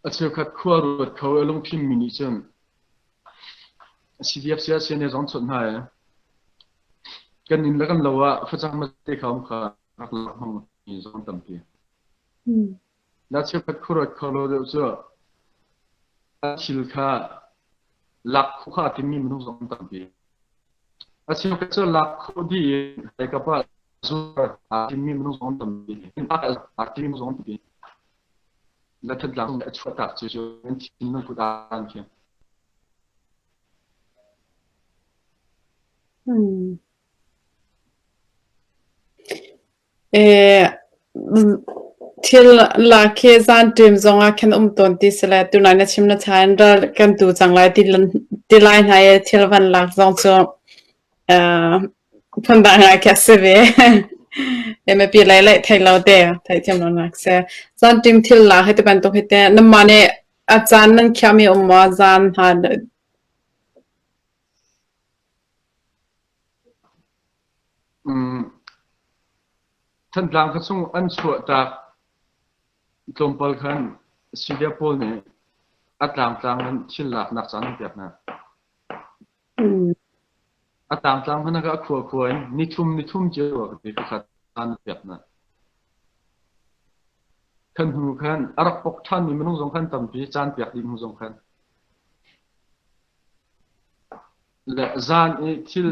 A cheukhat khua ruat kho i lungfimmi nih cun CDF CNA zong chawnh hna i kan inn le kan lo ah facang te kha um kha rak lak hmang mi zong tampi. Na cheukhat khuaruat kho lo deuh cu a thil kha lak khawh kha a timmi minung zong tampi. A cheukhat cu lak khawh dih in hmaikap ah zuar aa timmi minung zong tampi. Aa timmi zong tampi. Na thatlang a chuahtak cu cu nan thinlung kut aan khi. Thil lak hi zanṭim zongah khin um tawn ti si le tunai na chim na chain ral kan tu cang lai ti lai hna i thil van lak zong cu phundang ngai khi a si ve. Mipi lei leh thei lo te theihthiam lo nak si. Zanṭim thil lak hi ti bantuk hi te nanmah nih a caan nan khiahmi um maw zan hna Thantlang kha chung an chuahtak tlawmpal khan Syria pawl nih a tlangtlang in thil laknak caan an pek hna. A tlangtlang hmanh ah a khua khua in nithum nithum cio ka ti kha caan an pek hna. Khan hnu khan a rak pok ṭhanmi minung zong khan tampi caan pek dih hnu zong khan. Le zan i thil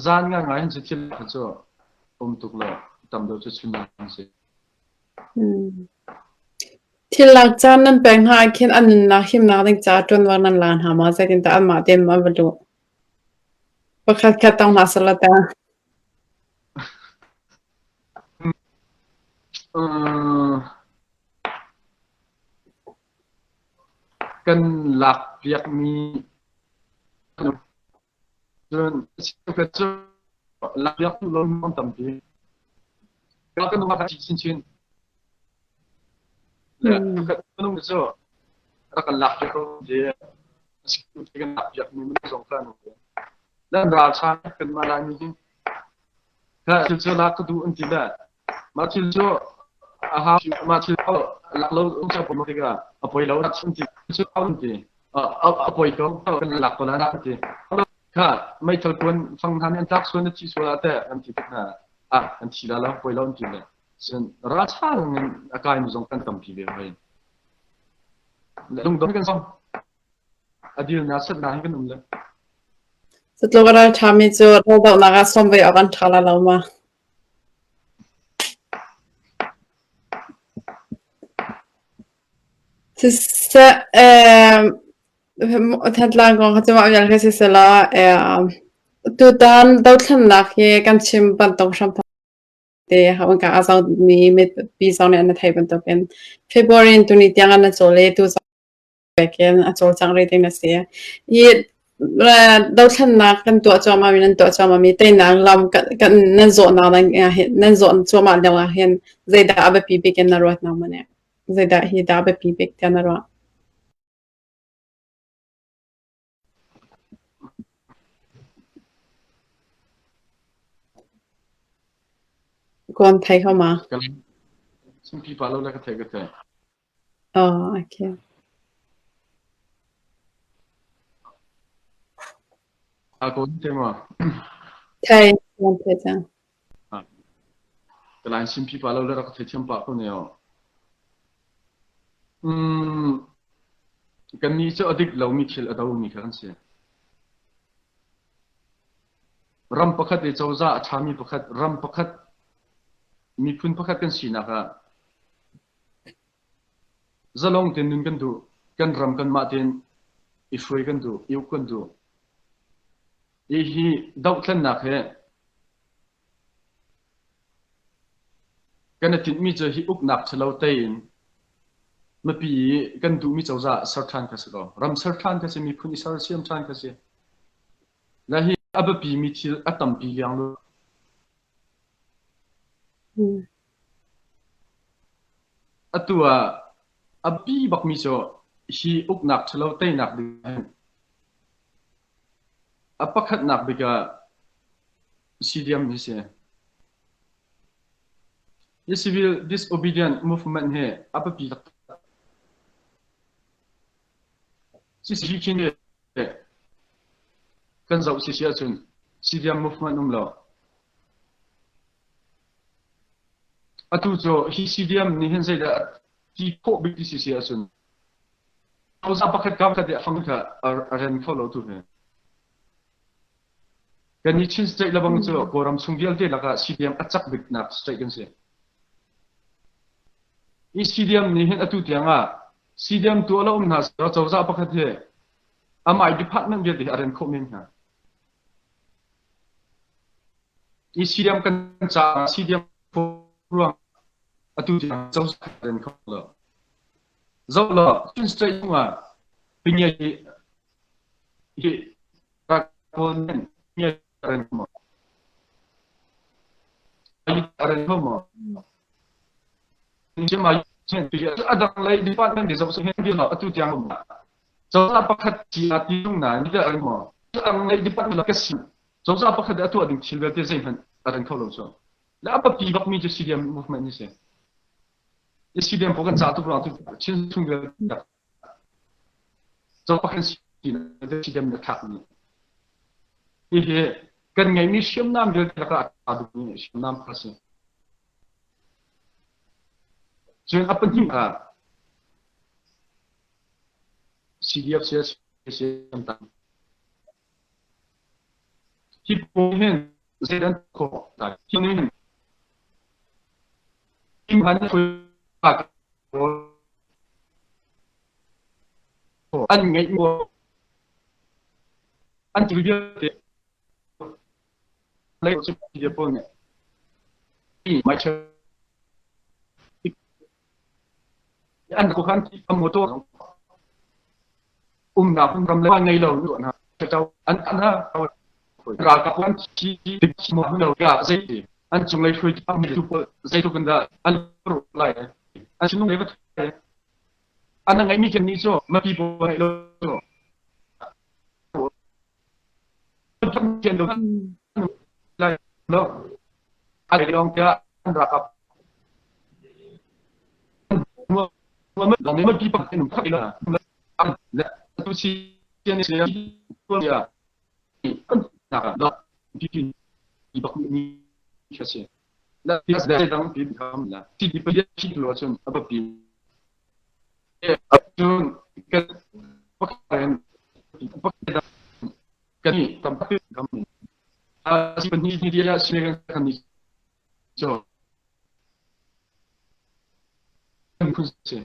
zan ngaingai hin cu thil kha cu um tuk lo tam deuh cu chun an si. Thil lak caan nan pek hna ah khin an nunnak himnak ding caah ṭuanvo nan la hna maw? Zeitindah anmah tein an va luh? Pakhat khat tong hna selaw tah. Kan lak piakmi cun cheukhat cu lak piak duh lo an tampi. Kan nungak a chinchin. Cheukhat minung cu rak kan lak piak ko ti kan lak piakmi minung zong kha an um. Nan ralṭha kanmah Laimi hi Thil cu lak ka duh an ti le mah thil cu a hau mah thil lak lo um cu a tikah a poi lo an ti cu an ti a poi ko kan lak ko lai an ti kha meithal kuan fang hna nih an tlak sual na thi sual ah teh an ti tik hna ah an thi la lo poi lo an ti le cun ralṭha in a kai mi zong kan tampi ve hoi lungdong kan song A dil na sat na hin kan um le. Cutluk a ralṭhami cu raldohnak ah sawm ve awk an ṭha la lo ma? Siseh, Thantlang kong kha cu mah vial khi siseh law, tutan dothlennak hi kan chim bantuk hramthok te ka a zohmi mipi zong nih an theih bantukin February in tuni tiang an cawl i tu in a cawlcangh rih ding a si. Hi dothlennak kan tuah cuahmah mi nan tuah cuahmah mi teinak lam kan nan zawhnak nan zawh cuahmah lio ah hin zeidah a biapi bik in na ruat nangmah nih? Zeidah hi dah a biapi bik tiah na ruah? Kawn thei kho ma? Chimpi pa lo le ka thei ka thei. Oh, okay. A kawn te ma? Thei, kawn thei cang. Ka lain simpi pa lo le rak thei thiam pa ko ne o. Mm, kan nih cu a dik lomi thil a domi kha kan si. Ram pakhat i cozah a ṭhami pakhat, ram pakhat, miphun pakhat kan sinak ah Zalong tein nun kan duh. Kan ram kanmah tein i hruai kan duh, i uk kan duh. Hihi dohthlennak he kan i tinhmi cu hi uknak ṭhalo tein mipi i kan duhmi cozah ser ṭhan kha si ko. Ram ser ṭhan kha si, miphun i sersiam ṭhan kha si. Le hi a biapimi thil a tampi liang lu. Atu ah a biapi bakmi cu hi uknak ṭhalo teinak ding ah a pakhatnak bik ah CDM hi si. Hi civil disobedient movement hi a biapi taktak. CCG nih kan zoh si si ahcun CDM movement um lo. Atu cu hi CDM nih hin zeidah ti khawh bik ti si si ahcun cozah pakhat ka pakhat a fang kha a ren kho lo tu hi. Kan nih Chin state lebang cu Kawlram chung vialte lakah CDM a cak biknak state kan si. Hi CDM nih hin atu tiang ah CDM tu a lo um hna cozah pakhat hi amah department vialte hi a ren khawh men hna. Hi CDM kan caah CDM ruang atu tiang cozah ren kho lo. Zoh law Chin State chungah pinye hi hi kawl nen pinye ren kho maw? Ren kho maw? A dang lei department nih zoh hin atu tiang um. Cozah pakhat ci a ti tung nain a ring maw? A dang lei department ka si. Cozah pakhat a tuah ding thil vialte zeihmanh a ring kho lo cu. Le a biapi bakmi cu CDM movement hi si. CDM pawl kan cah tuk ruang tu Chin chung vialte cozah pakhat si CDM na thlak mi. Hihi kan ngeihmi hriamnam vialte lakah a ṭha bikmi hriamnam kha si. Cun a pahnih ah CDF CSC tam. Hi pawl hin zei an khawh lai. Hi nih hin han an ngeih an thil vialte lei cu media pawl nih an khan motor umnak ram le ngei lo nu hna an hna ralkap an thi lo ga zei an cunglei hruai tu pawl zeitluk in dah an lai an sinung le va an ngeih mi kan ni cu mipi pawl ngeih lo lo a lawng tiah an ralkap mipi pakhat in khat ila le tu si ya na pi bak ni kha si la pi dang pi kham la ti pi pi lo chun aba pi cun kan pakhat pakhat kan tampi kam a si ni ni dia si kan ni cho kan phun si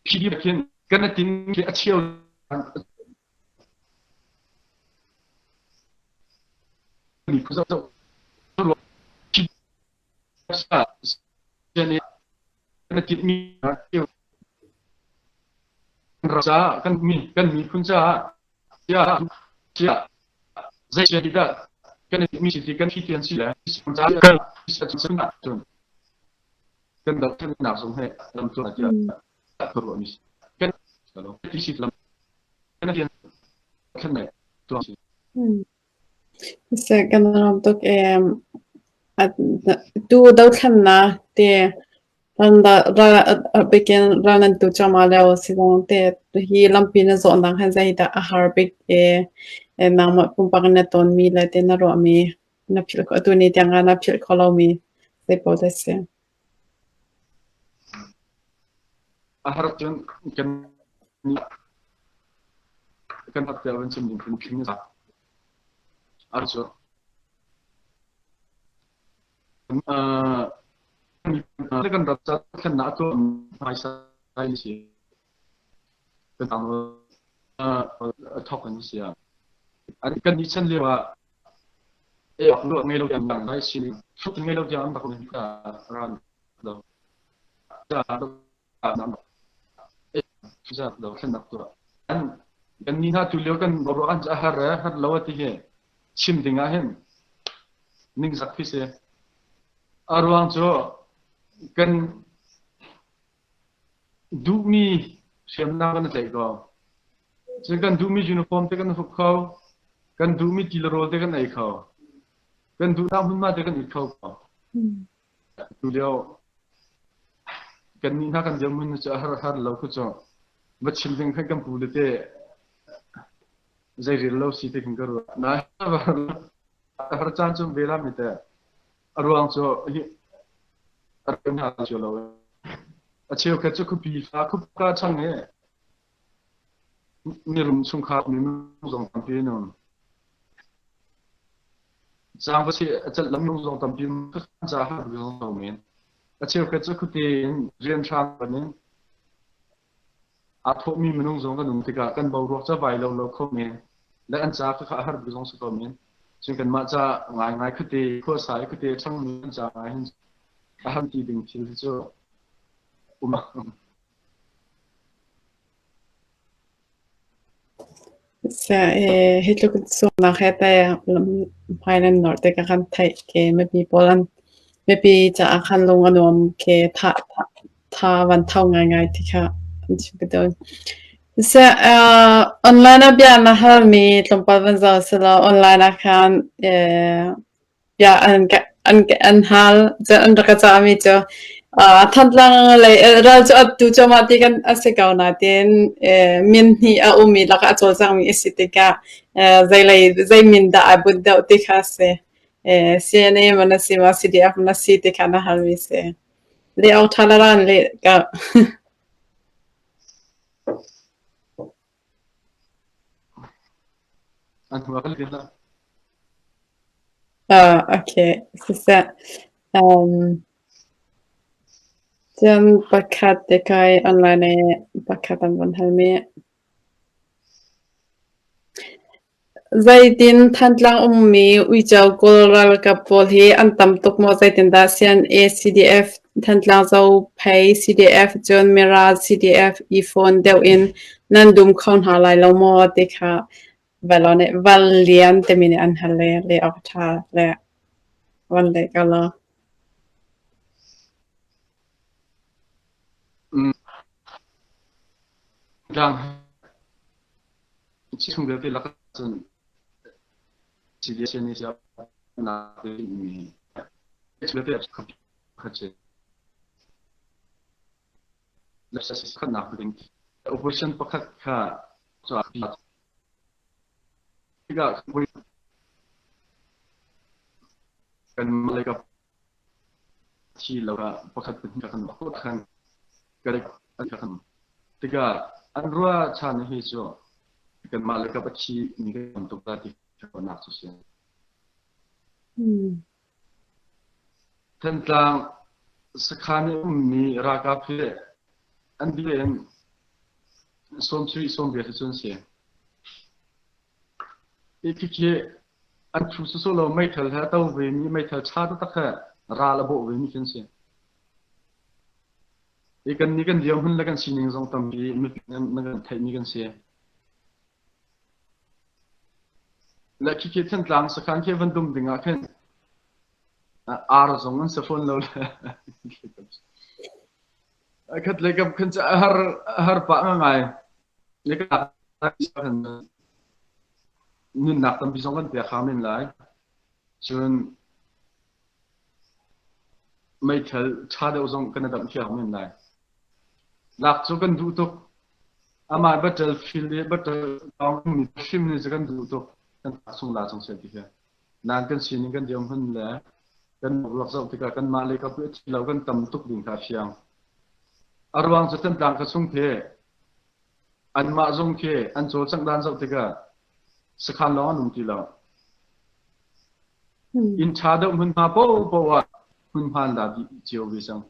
PDF khin kan tin ki a cheu mi phu zo ca kan mi kan miphun caah sia sia zei sia dah kan mi si kan thi tian si le kan cun kan dal nak zong he lam tu tia mi kan ti si lam kan tian kan nei tu si Seh kan ram tuk ee tu dothlennak te bikin ral nan tu cuahmah lio si zong te hi lampi na zawhnak hi zeidah a har bik ee nangmah pumpak in na tawnmi le te na ruahmi na philh khawh tuni tiang ah na philh khawh lomi zei pawl dah si? A har cun kan kan har tiah van chim ding phun phing a cu kan rat ca thlennak a tuah hmaisa si kan thok an si kan ni chan lio ah e lu ngei lo tiang dang lai si thuk ngei lo tiang an bak ran lo do thlennak tuah kan ni hna tu lio kan boruak an a har har lo ti hi chim ding ah hin ningzak khi si a ruang cu kan duhmi hriamnam kan tlaih ko cun kan duhmi uniform te kan hruk kho kan duhmi ti le rawl te kan ei kho kan duhnak hmunhma te kan it kho ko tu lio kan nih hna kan dirhmun cu a har har lo khu cu va chim ding khan kan pu le te zei rel lo si te khin ka ruah na har caan cu ve la mi te a ruang cu hi a rem hna cu lo a cheukhat cu khuapi fa khuapa chang he mirum chungkhar mi zong tampi an um Zaang va si a celh lam zong tampi ca har zong lo men. A cheukhat cu khuate in rian hrang in aa thawhmi minung zong kan um tikah kan boruak ca vai lo lo kho men. Le an ca kha a har bik zong si ko men. Cun kanmah ca ngaingai khuate khuasa i khuate changmi an ca ngai hin a ham ti ding thil hi cu um. Hi tluk sualnak he teh hmai nan nor tikah kan theih ke mipi pawl an mipi caah khan lung a nuam ke tha tha van tho ngaingai ti kha an chim ka tawn. Seh online ah bia na halmi tlawmpal van zoh selaw online ah khan bia an an an hal an rak ka cahmi cu Thantlang lei ral cu atu cuahmah ti kan a si ko nain min hnih a ummi lakah a cawlcangmi a si tikah zei lei zei min dah ai bunh deuh ti kha a si. CNA man a si maw CDF na si ti kha na halmi si. Le awk ṭha la ran le ka. An hua kan la. Ah, okay. Siseh. Um, cun pakhat te kai online i pakhat an von halmi. Zeitin Thantlang ummi uico Kawl ralkap pawl hi an tam tuk maw? Zeitindah CNA, CDF, Thantlang Zophei CDF, cun Miral CDF i fawn deuh in nan dum kho hna lai lo maw ti kha Val Lian timi nih an hal i leh awk a ṭha le van leh ko law. Tlang chung vialte lakah cun CDC nih Operation pakhat kha tikah kan malay ka thi lo ah pakhat pahnih kan khan kan tikah an ruahchan hi cu kanmah le kap a thi mi kan tuk la ti nak cu si. Thantlang sakhan i ummi ralkap hi an bia in sawmsarih sawmriat hi cu an si. Hi khi an thu sawsawh lo meithal he a to vemi meithal ṭha taktak he ral a bawh vemi khi an si. Hi kan nih kan dirhmun le kan sining zong tampi mipi nan kan theihmi kan si. Le khikhi Thantlang sakhan khi van dum ding ah khin ar zong an si fawn lo le khat le kam khin cu a har a har pah ngai. Le ka nunnak tampi zong kan pek hram men lai. Cun meithal ṭha deuh zong kan i damh thiam men lai. Lak cu kan duh tuk. Amah battlefield i battle mi hrim nih cu kan duh tuk. Kan tak chung la chung seh ti khi. Nain kan sining kan dirhmun le kan ruak zoh tikah kanmah lei kap i a thi lo kan tam tuk ding kha a fiang. A ruang cu Thantlang ka chung khi anmah zong khi an cawlcangh dan zoh tikah sakhan lawng an um ti lo. Inn ṭha deuh hmunhma paohpaoh ah hmunhma an la dih cio ve cang.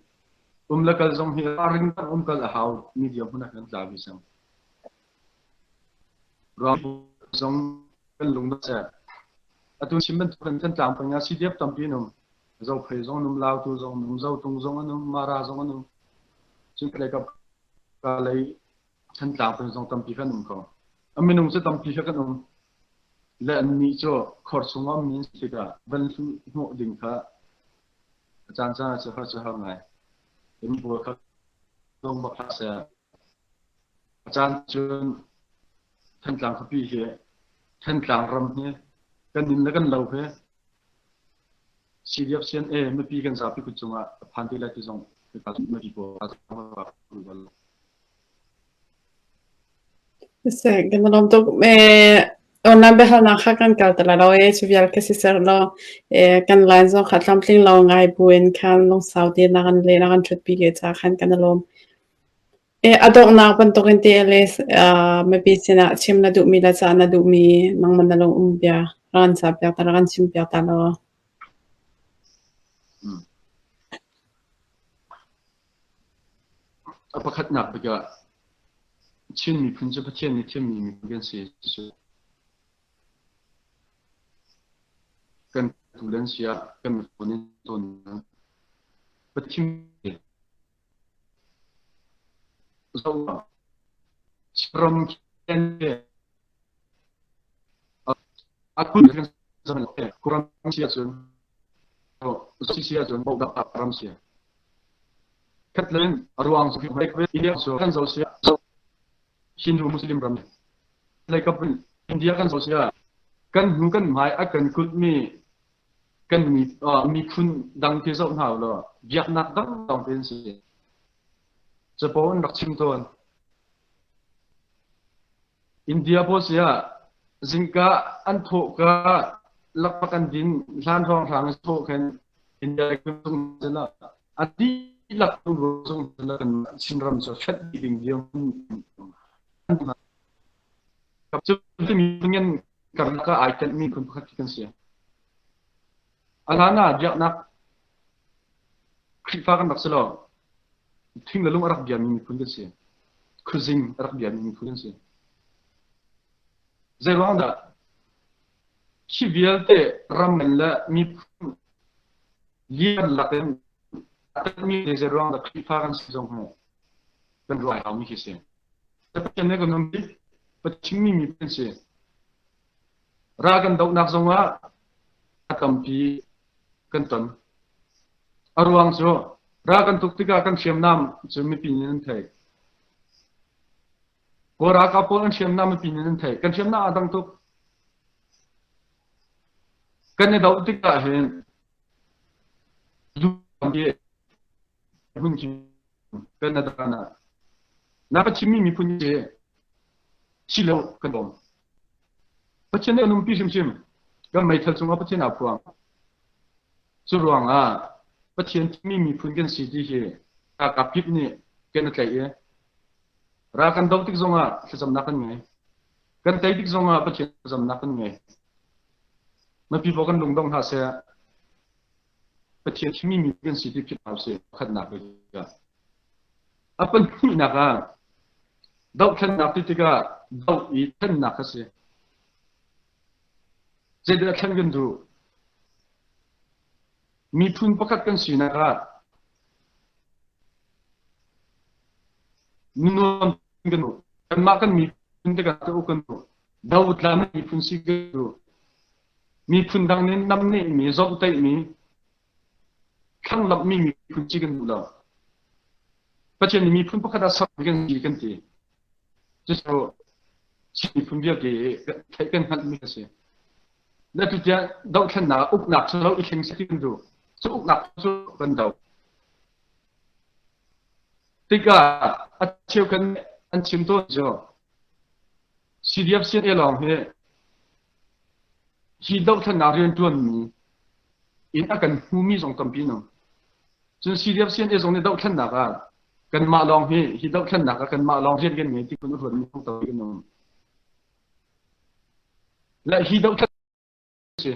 Um le kal zong hi ring dang um kal a hau mi dirhmun ah kan tla ve cang. Ruang zong kan lung seh. Atu chim bantuk kan Thantlang peng ah CDF tampi an um. Zophei zong an um, Lautu zong an um, Zotung zong an um, Mara zong an um. Cun kap lei Thantlang peng zong tampi kan um ko. A minung cu tampi kha kan um. Le annih cu khor chung ah ummi an si tikah van hnawh ding kha a caan caan ah cu har cu har ngai. In pawl kha dong bak hlah seh. A caan cun Thantlang khuapi hi Thantlang ram hi kan inn le kan lo hi CDF CNA mipi kan zapi kut cungah a phan te lai ti zong mipi pawl Siseh, kan i lawm tuk. Online biahalnak kha kan kal te lai lo i cu vial ka si ser law kan line zong kha tlamtling lo ngai buin khan lungsau tein na kan leh na kan ṭhutpi ke ca khan kan i lawm. A donghnak bantukin te le mipi sinah chim na duhmi le cah na duhmi nangmah na lung um bia rak kan ca piak ta rak kan chim piak ta law. A pakhatnak bik ah Chin miphun cu Pathian nih thimmi miphun kan si. Cucu kan tu le an si ah kan miphun in cawn Pathian zoh ram a kun ram si ahcun si ahcun ram si Khatlen a ruang cu India cu kan zoh sia Hindu Muslim ram leikap India kan zoh sia kan hnu kan hmai a kan kulhmi kan mi miphun dang khi zoh hna law biaknak dang dang te an si. Capo an rak chim tawn. India pawl si ah zingka an thawh ka lakpak an din hlan hrawng hrang thawh khan India a dih. Dihlak zong kan Chinram cu hret dih ding dirhmun cu ngan karlak ah ai tenhmi phun pakhat khi kan si. A hlan ah biaknak Khrihfa kan rak si lo. Thing le lung a rak biami miphun kan si. Khuazing a rak biami miphun kan si. Zei ruang dah khi vialte ram le miphun lian lakin mi zei ruang dah Khrihfa kan si zong hi kan ruah haumi khi si. Pathian nih kan um i Pathian mi miphun si. Ral kan dohnak zongah a tampi kan ton. A ruang cu ral kan tuk tikah kan hriamnam cu mipi nih an theih. Kawl ralkap pawl an hriamnam mipi nih an theih. Kan hriamnam aa dang tuk. Kan i doh tikah hin hun Canada ah na ka chimmi miphun hi si lo kan bawm. Pathian nih an umpi hrimhrim. Kan meithal cungah Pathian aa phuang. Cu ruangah Pathian thimmi miphun kan si ti hi ralkap kip nih kan i tlaih i ral kan doh tik zongah thlacamnak kan ngei. Kan tei tik zongah Pathian thlacamnak kan ngei. Mipi pawl kan lungdong hna seh. Pathian chimmi mi kan si ti philh hna usih pakhatnak bik ah. A pahnihnak ah dohthlennak ti tikah doh i thlennak a si. Zeidah thlen kan duh? Miphun pakhat kan sinak ah nuam kan duh. Kanmah kan miphun tikah uk kan duh. Dotla miphun si kan duh. Miphun dang nih namnehmi, zawmhtaihmi, thlanglamhmi miphun si kan duh lo. Pathian nih miphun pakhat ah sermi kan si kan ti. Cucu Chin miphun vialte theih kan hngalhmi a si. Na tutiang dohthlennak uknak cu lo i thleng seh ti kan duh. Cu uknak cu kan doh. Tikah a cheu kan an chim tawn cu CDF CNA lawng hi hi dohthlennak rianṭuanmi in a kan hmumi zong tampi an um. Cun CDF CNA zong nih dohthlennak ah kanmah lawng hi hi dohthlennak ah kanmah lawng rian kan ngei ti phun a ruatmi zong tampi an um. Le hi dohthlennak si.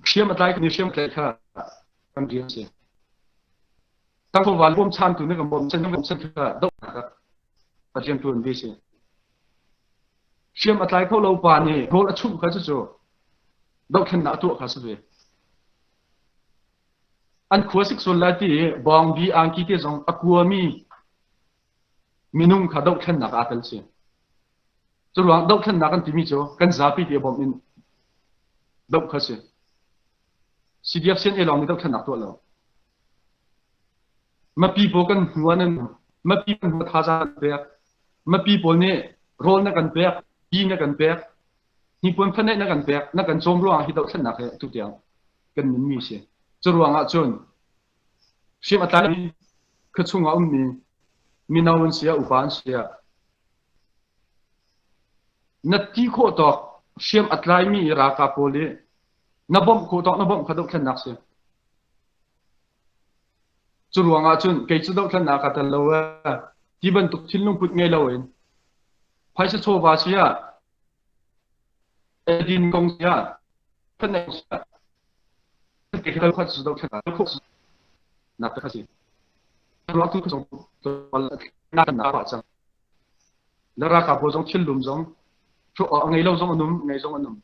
Hriam a tlai ni hriam tlai kha kan rian si. Tangfawval bawmchantu nih kan bawmchan kan bawmchan kha dohnak ah a rianṭuan ve si. Hriam a tlai kho lo pa nih rawl a chumh kha cucu dohthlennak a tuah kha si ve. An khua sik sual lai ti i bawngbi angki te zong a kuami minung kha dohthlennak aa tel si. Curuang dohthlennak kan timi cu kan zapi ti a bawmh in doh kha si. CDF CNA lawng nih dohthlennak tuah lo. Mipi pawl kan hnu ah nan mipi kan hnu thazaang kan pek. Mipi pawl nih rawl na kan pek, ti na kan pek, hnipuan phaneih na kan pek, na kan cawm ruangah hi dohthlennak hi atu tiang kan nunmi si. Cu ruangah cun hriam a tlaimi khuachung ah ummi mino an si ah upa an si ah na ti khawh tawk hriam a tlaimi ralkap pawl i na bawmh khawh tawk na bawmh kha dohthlennak si. Cu ruangah cun kei cu dohthlennak ka tel lo ee ti bantuk thinlung put ngei loin phaisa chawva si ah eidin kong si ah phanek si ah kha cu dohthlennak nak kha si. Ruang tu zong na pah cang. Na ralkap pawl zong thillum zong a ngei lo zong an um, ngei zong an um.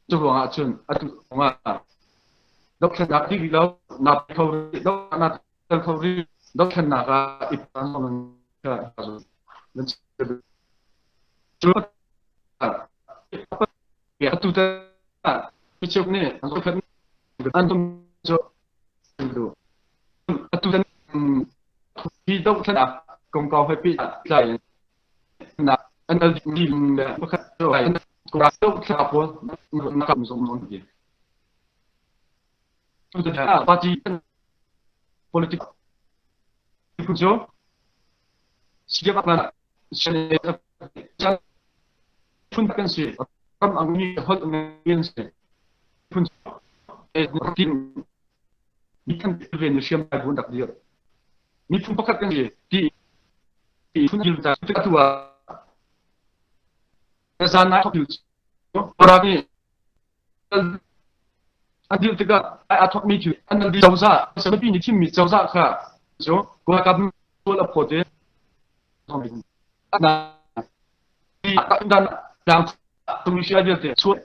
Cu ruangah cun atu ah dohthlennak dih rih lo, naa pe kho rih, dohthlennak tel kho rih, dohthlennak ah i pan zong nan cu atu te micheu nih an zohkhenh an tum cu atu te hi dohthlennak kongkau he pehtlai in NLD le pakhat dohthlennak pawl na kam zong an ti. Cucaah party politics cu CDF phun kan si ram ang mi holh ngai an si phun. Mi kan ve ni hriam lai bu rak dir. Miphun pakhat kan si ti ti phun dil ta tu ah zan ah thok ora ni an dil tikah a thok mi cu an di cozah mipi nih thimmi cozah kha cu ralkap sual a phawt i dan tlang Tunisia vialte sual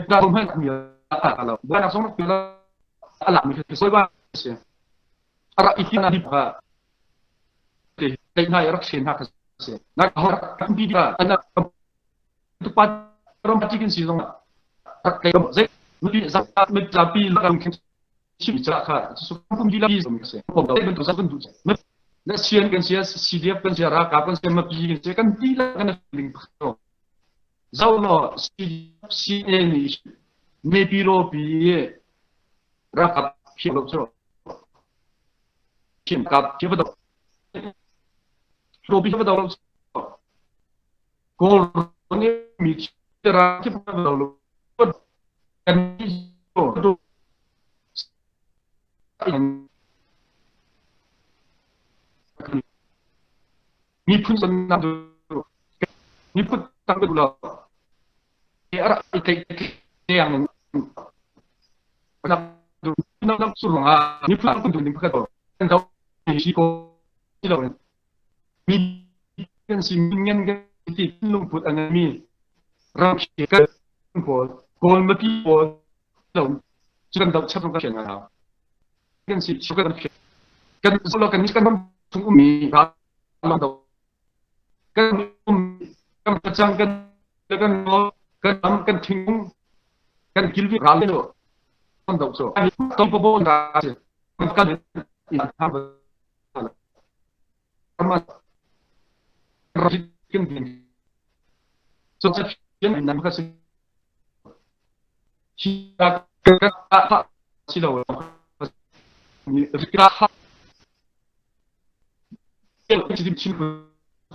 da hman mi a lo buainak zong rak a lak mi khi soi ba si a rak i na ba te te hna rak sen hna kha si na kan bi ba an tu pa rom ti kin si zong rak te zai mi za mi zapi la kan khin chim cha kha su kum di la bi zong si ko da ban tu za kan du na sian kan sia CDF kan sia ra ka kan sia ma pi kan sia kan ti la kan ling kho zau lo CDF CA ni me pi ro pi ra kap khi lo cho kim kap khi ba do ro pi ba do Kawl nih mi ra khi ba do lo kan miphun nak miphun tang du lo ara i thei tiang nak du nak su rong ah miphun kun du ning pakhat kan do hi ko lo mi kan si ngan kan ti lungput an mi ram kan pawl kawl mapi pawl lo kan do chap kan khian nga kan si chu kan kan lo kan kan ram chung ummi ra long do kan um kan pachang kan kan kan ram kan thing kan kilvi ral lo kan do so tong po bo ra kan in ha So nam kha si si lo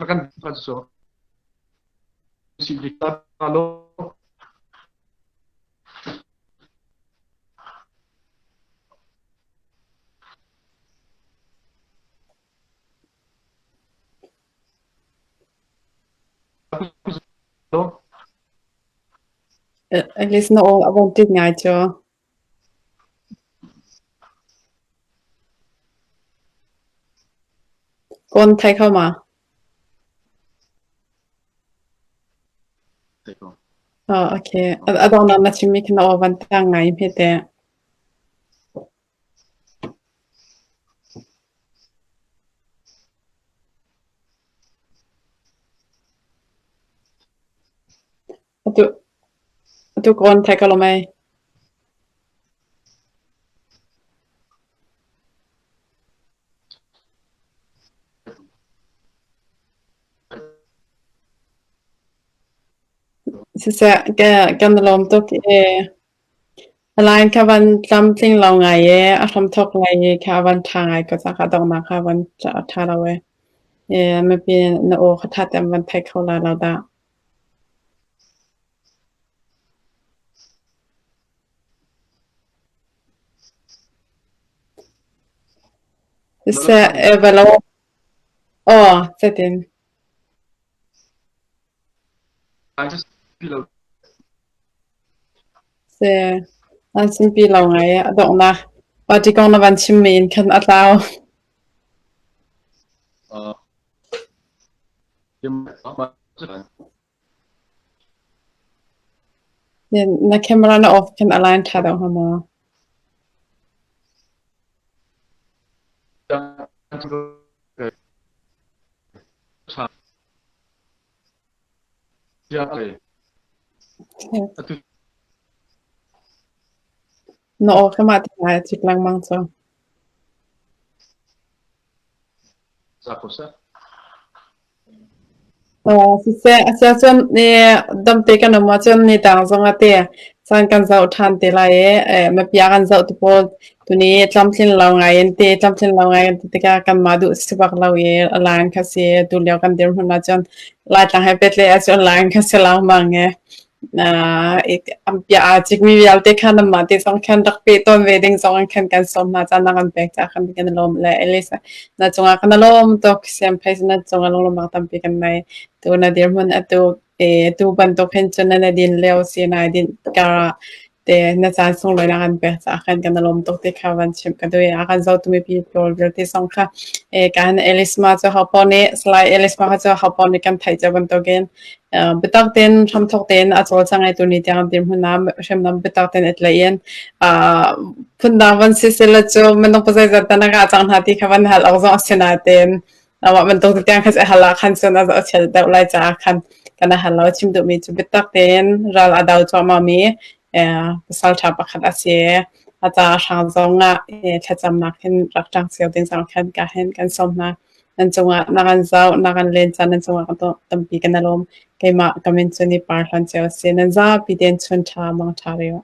kan so si lo At least na aw a von tit ngai cu. Kawn thei kho ma? Oh, okay. A dong na chimmi khi na aw van tang ngai hme te. Atu atu kawn thei ko lo mei. Siseh, kan lawm tuk i Line kha van tlamtling lo ngai i a hramthawk lei i kha a van ṭha ngai ko caah a donghnak kha a van ṭha lo i mipi na aw kha ṭha tein van thei kho lai lo dah. Siseh, va lo. Aw, zeitin? Si, an sinpi lo ngai i a donghnak party kong na van chimmi in khan a tlau. Na camera na off khan a line ṭha deuh hnga maw? Na aw kha mah te ngai a cik lengmang cu. Siseh, a si ahcun damte kan um ahcun ni dang zong ah te caan kan zoh ṭhan te lai i mipi a kan zoh tu pawl tuni tlamtlin lo ngai in te tlamtlin lo ngai in ti tikah kanmah duh si bak lo i a line kha si tulio kan dirhmun ahcun Laitlang he pehtlaih ahcun line kha si lengmang i. An bia aa cikmi vialte kha nanmah te zong khan rak peh tawn ve ding zong in khan kan sawm hna. Caan na kan pek caah khan kan i lawm le Elisa na cungah kan i lawm tuk. Siamphei na cungah lunglawmhnak tampi kan ngei. Tu na dirhmun atu tu bantuk hin cun na din lio si nai din kar ah te na caan sunglawi na kan pek caah khan kan i lawm tuk ti kha van chimh ka duh i a kan zohtu mipi pawl vialte zong kha kan Elisma cu hopaoh nih Salai Elisma kha cu hopaoh nih kan theih cio bantukin biatak tein hramthawk tein a cawlcang i tuni tiang dirhmun ah hriamnam biatak tein i tlaih in phundang van si sila cu minung pazeizat dah na ngah cang hna ti kha van hal awk zong a si nain Amah bantuk tiang kha hal ah khan cun a chiat deuh lai caah khan kan hal lo. Chim duhmi cu biatak tein ral a do cuahmahmi pasal ṭha pakhat a si. A caah hrang zong ah thlacamnak hin rak ṭang cio ding zong khan ka hin kan sawm hna. Nan cungah na kan zoh, na kan len caan nan cungah tampi kan i lawm. Keimah ka min cu Ni Par Hlawn Ceu a si. Nan zapi tein chun ṭha, mang ṭha rih u.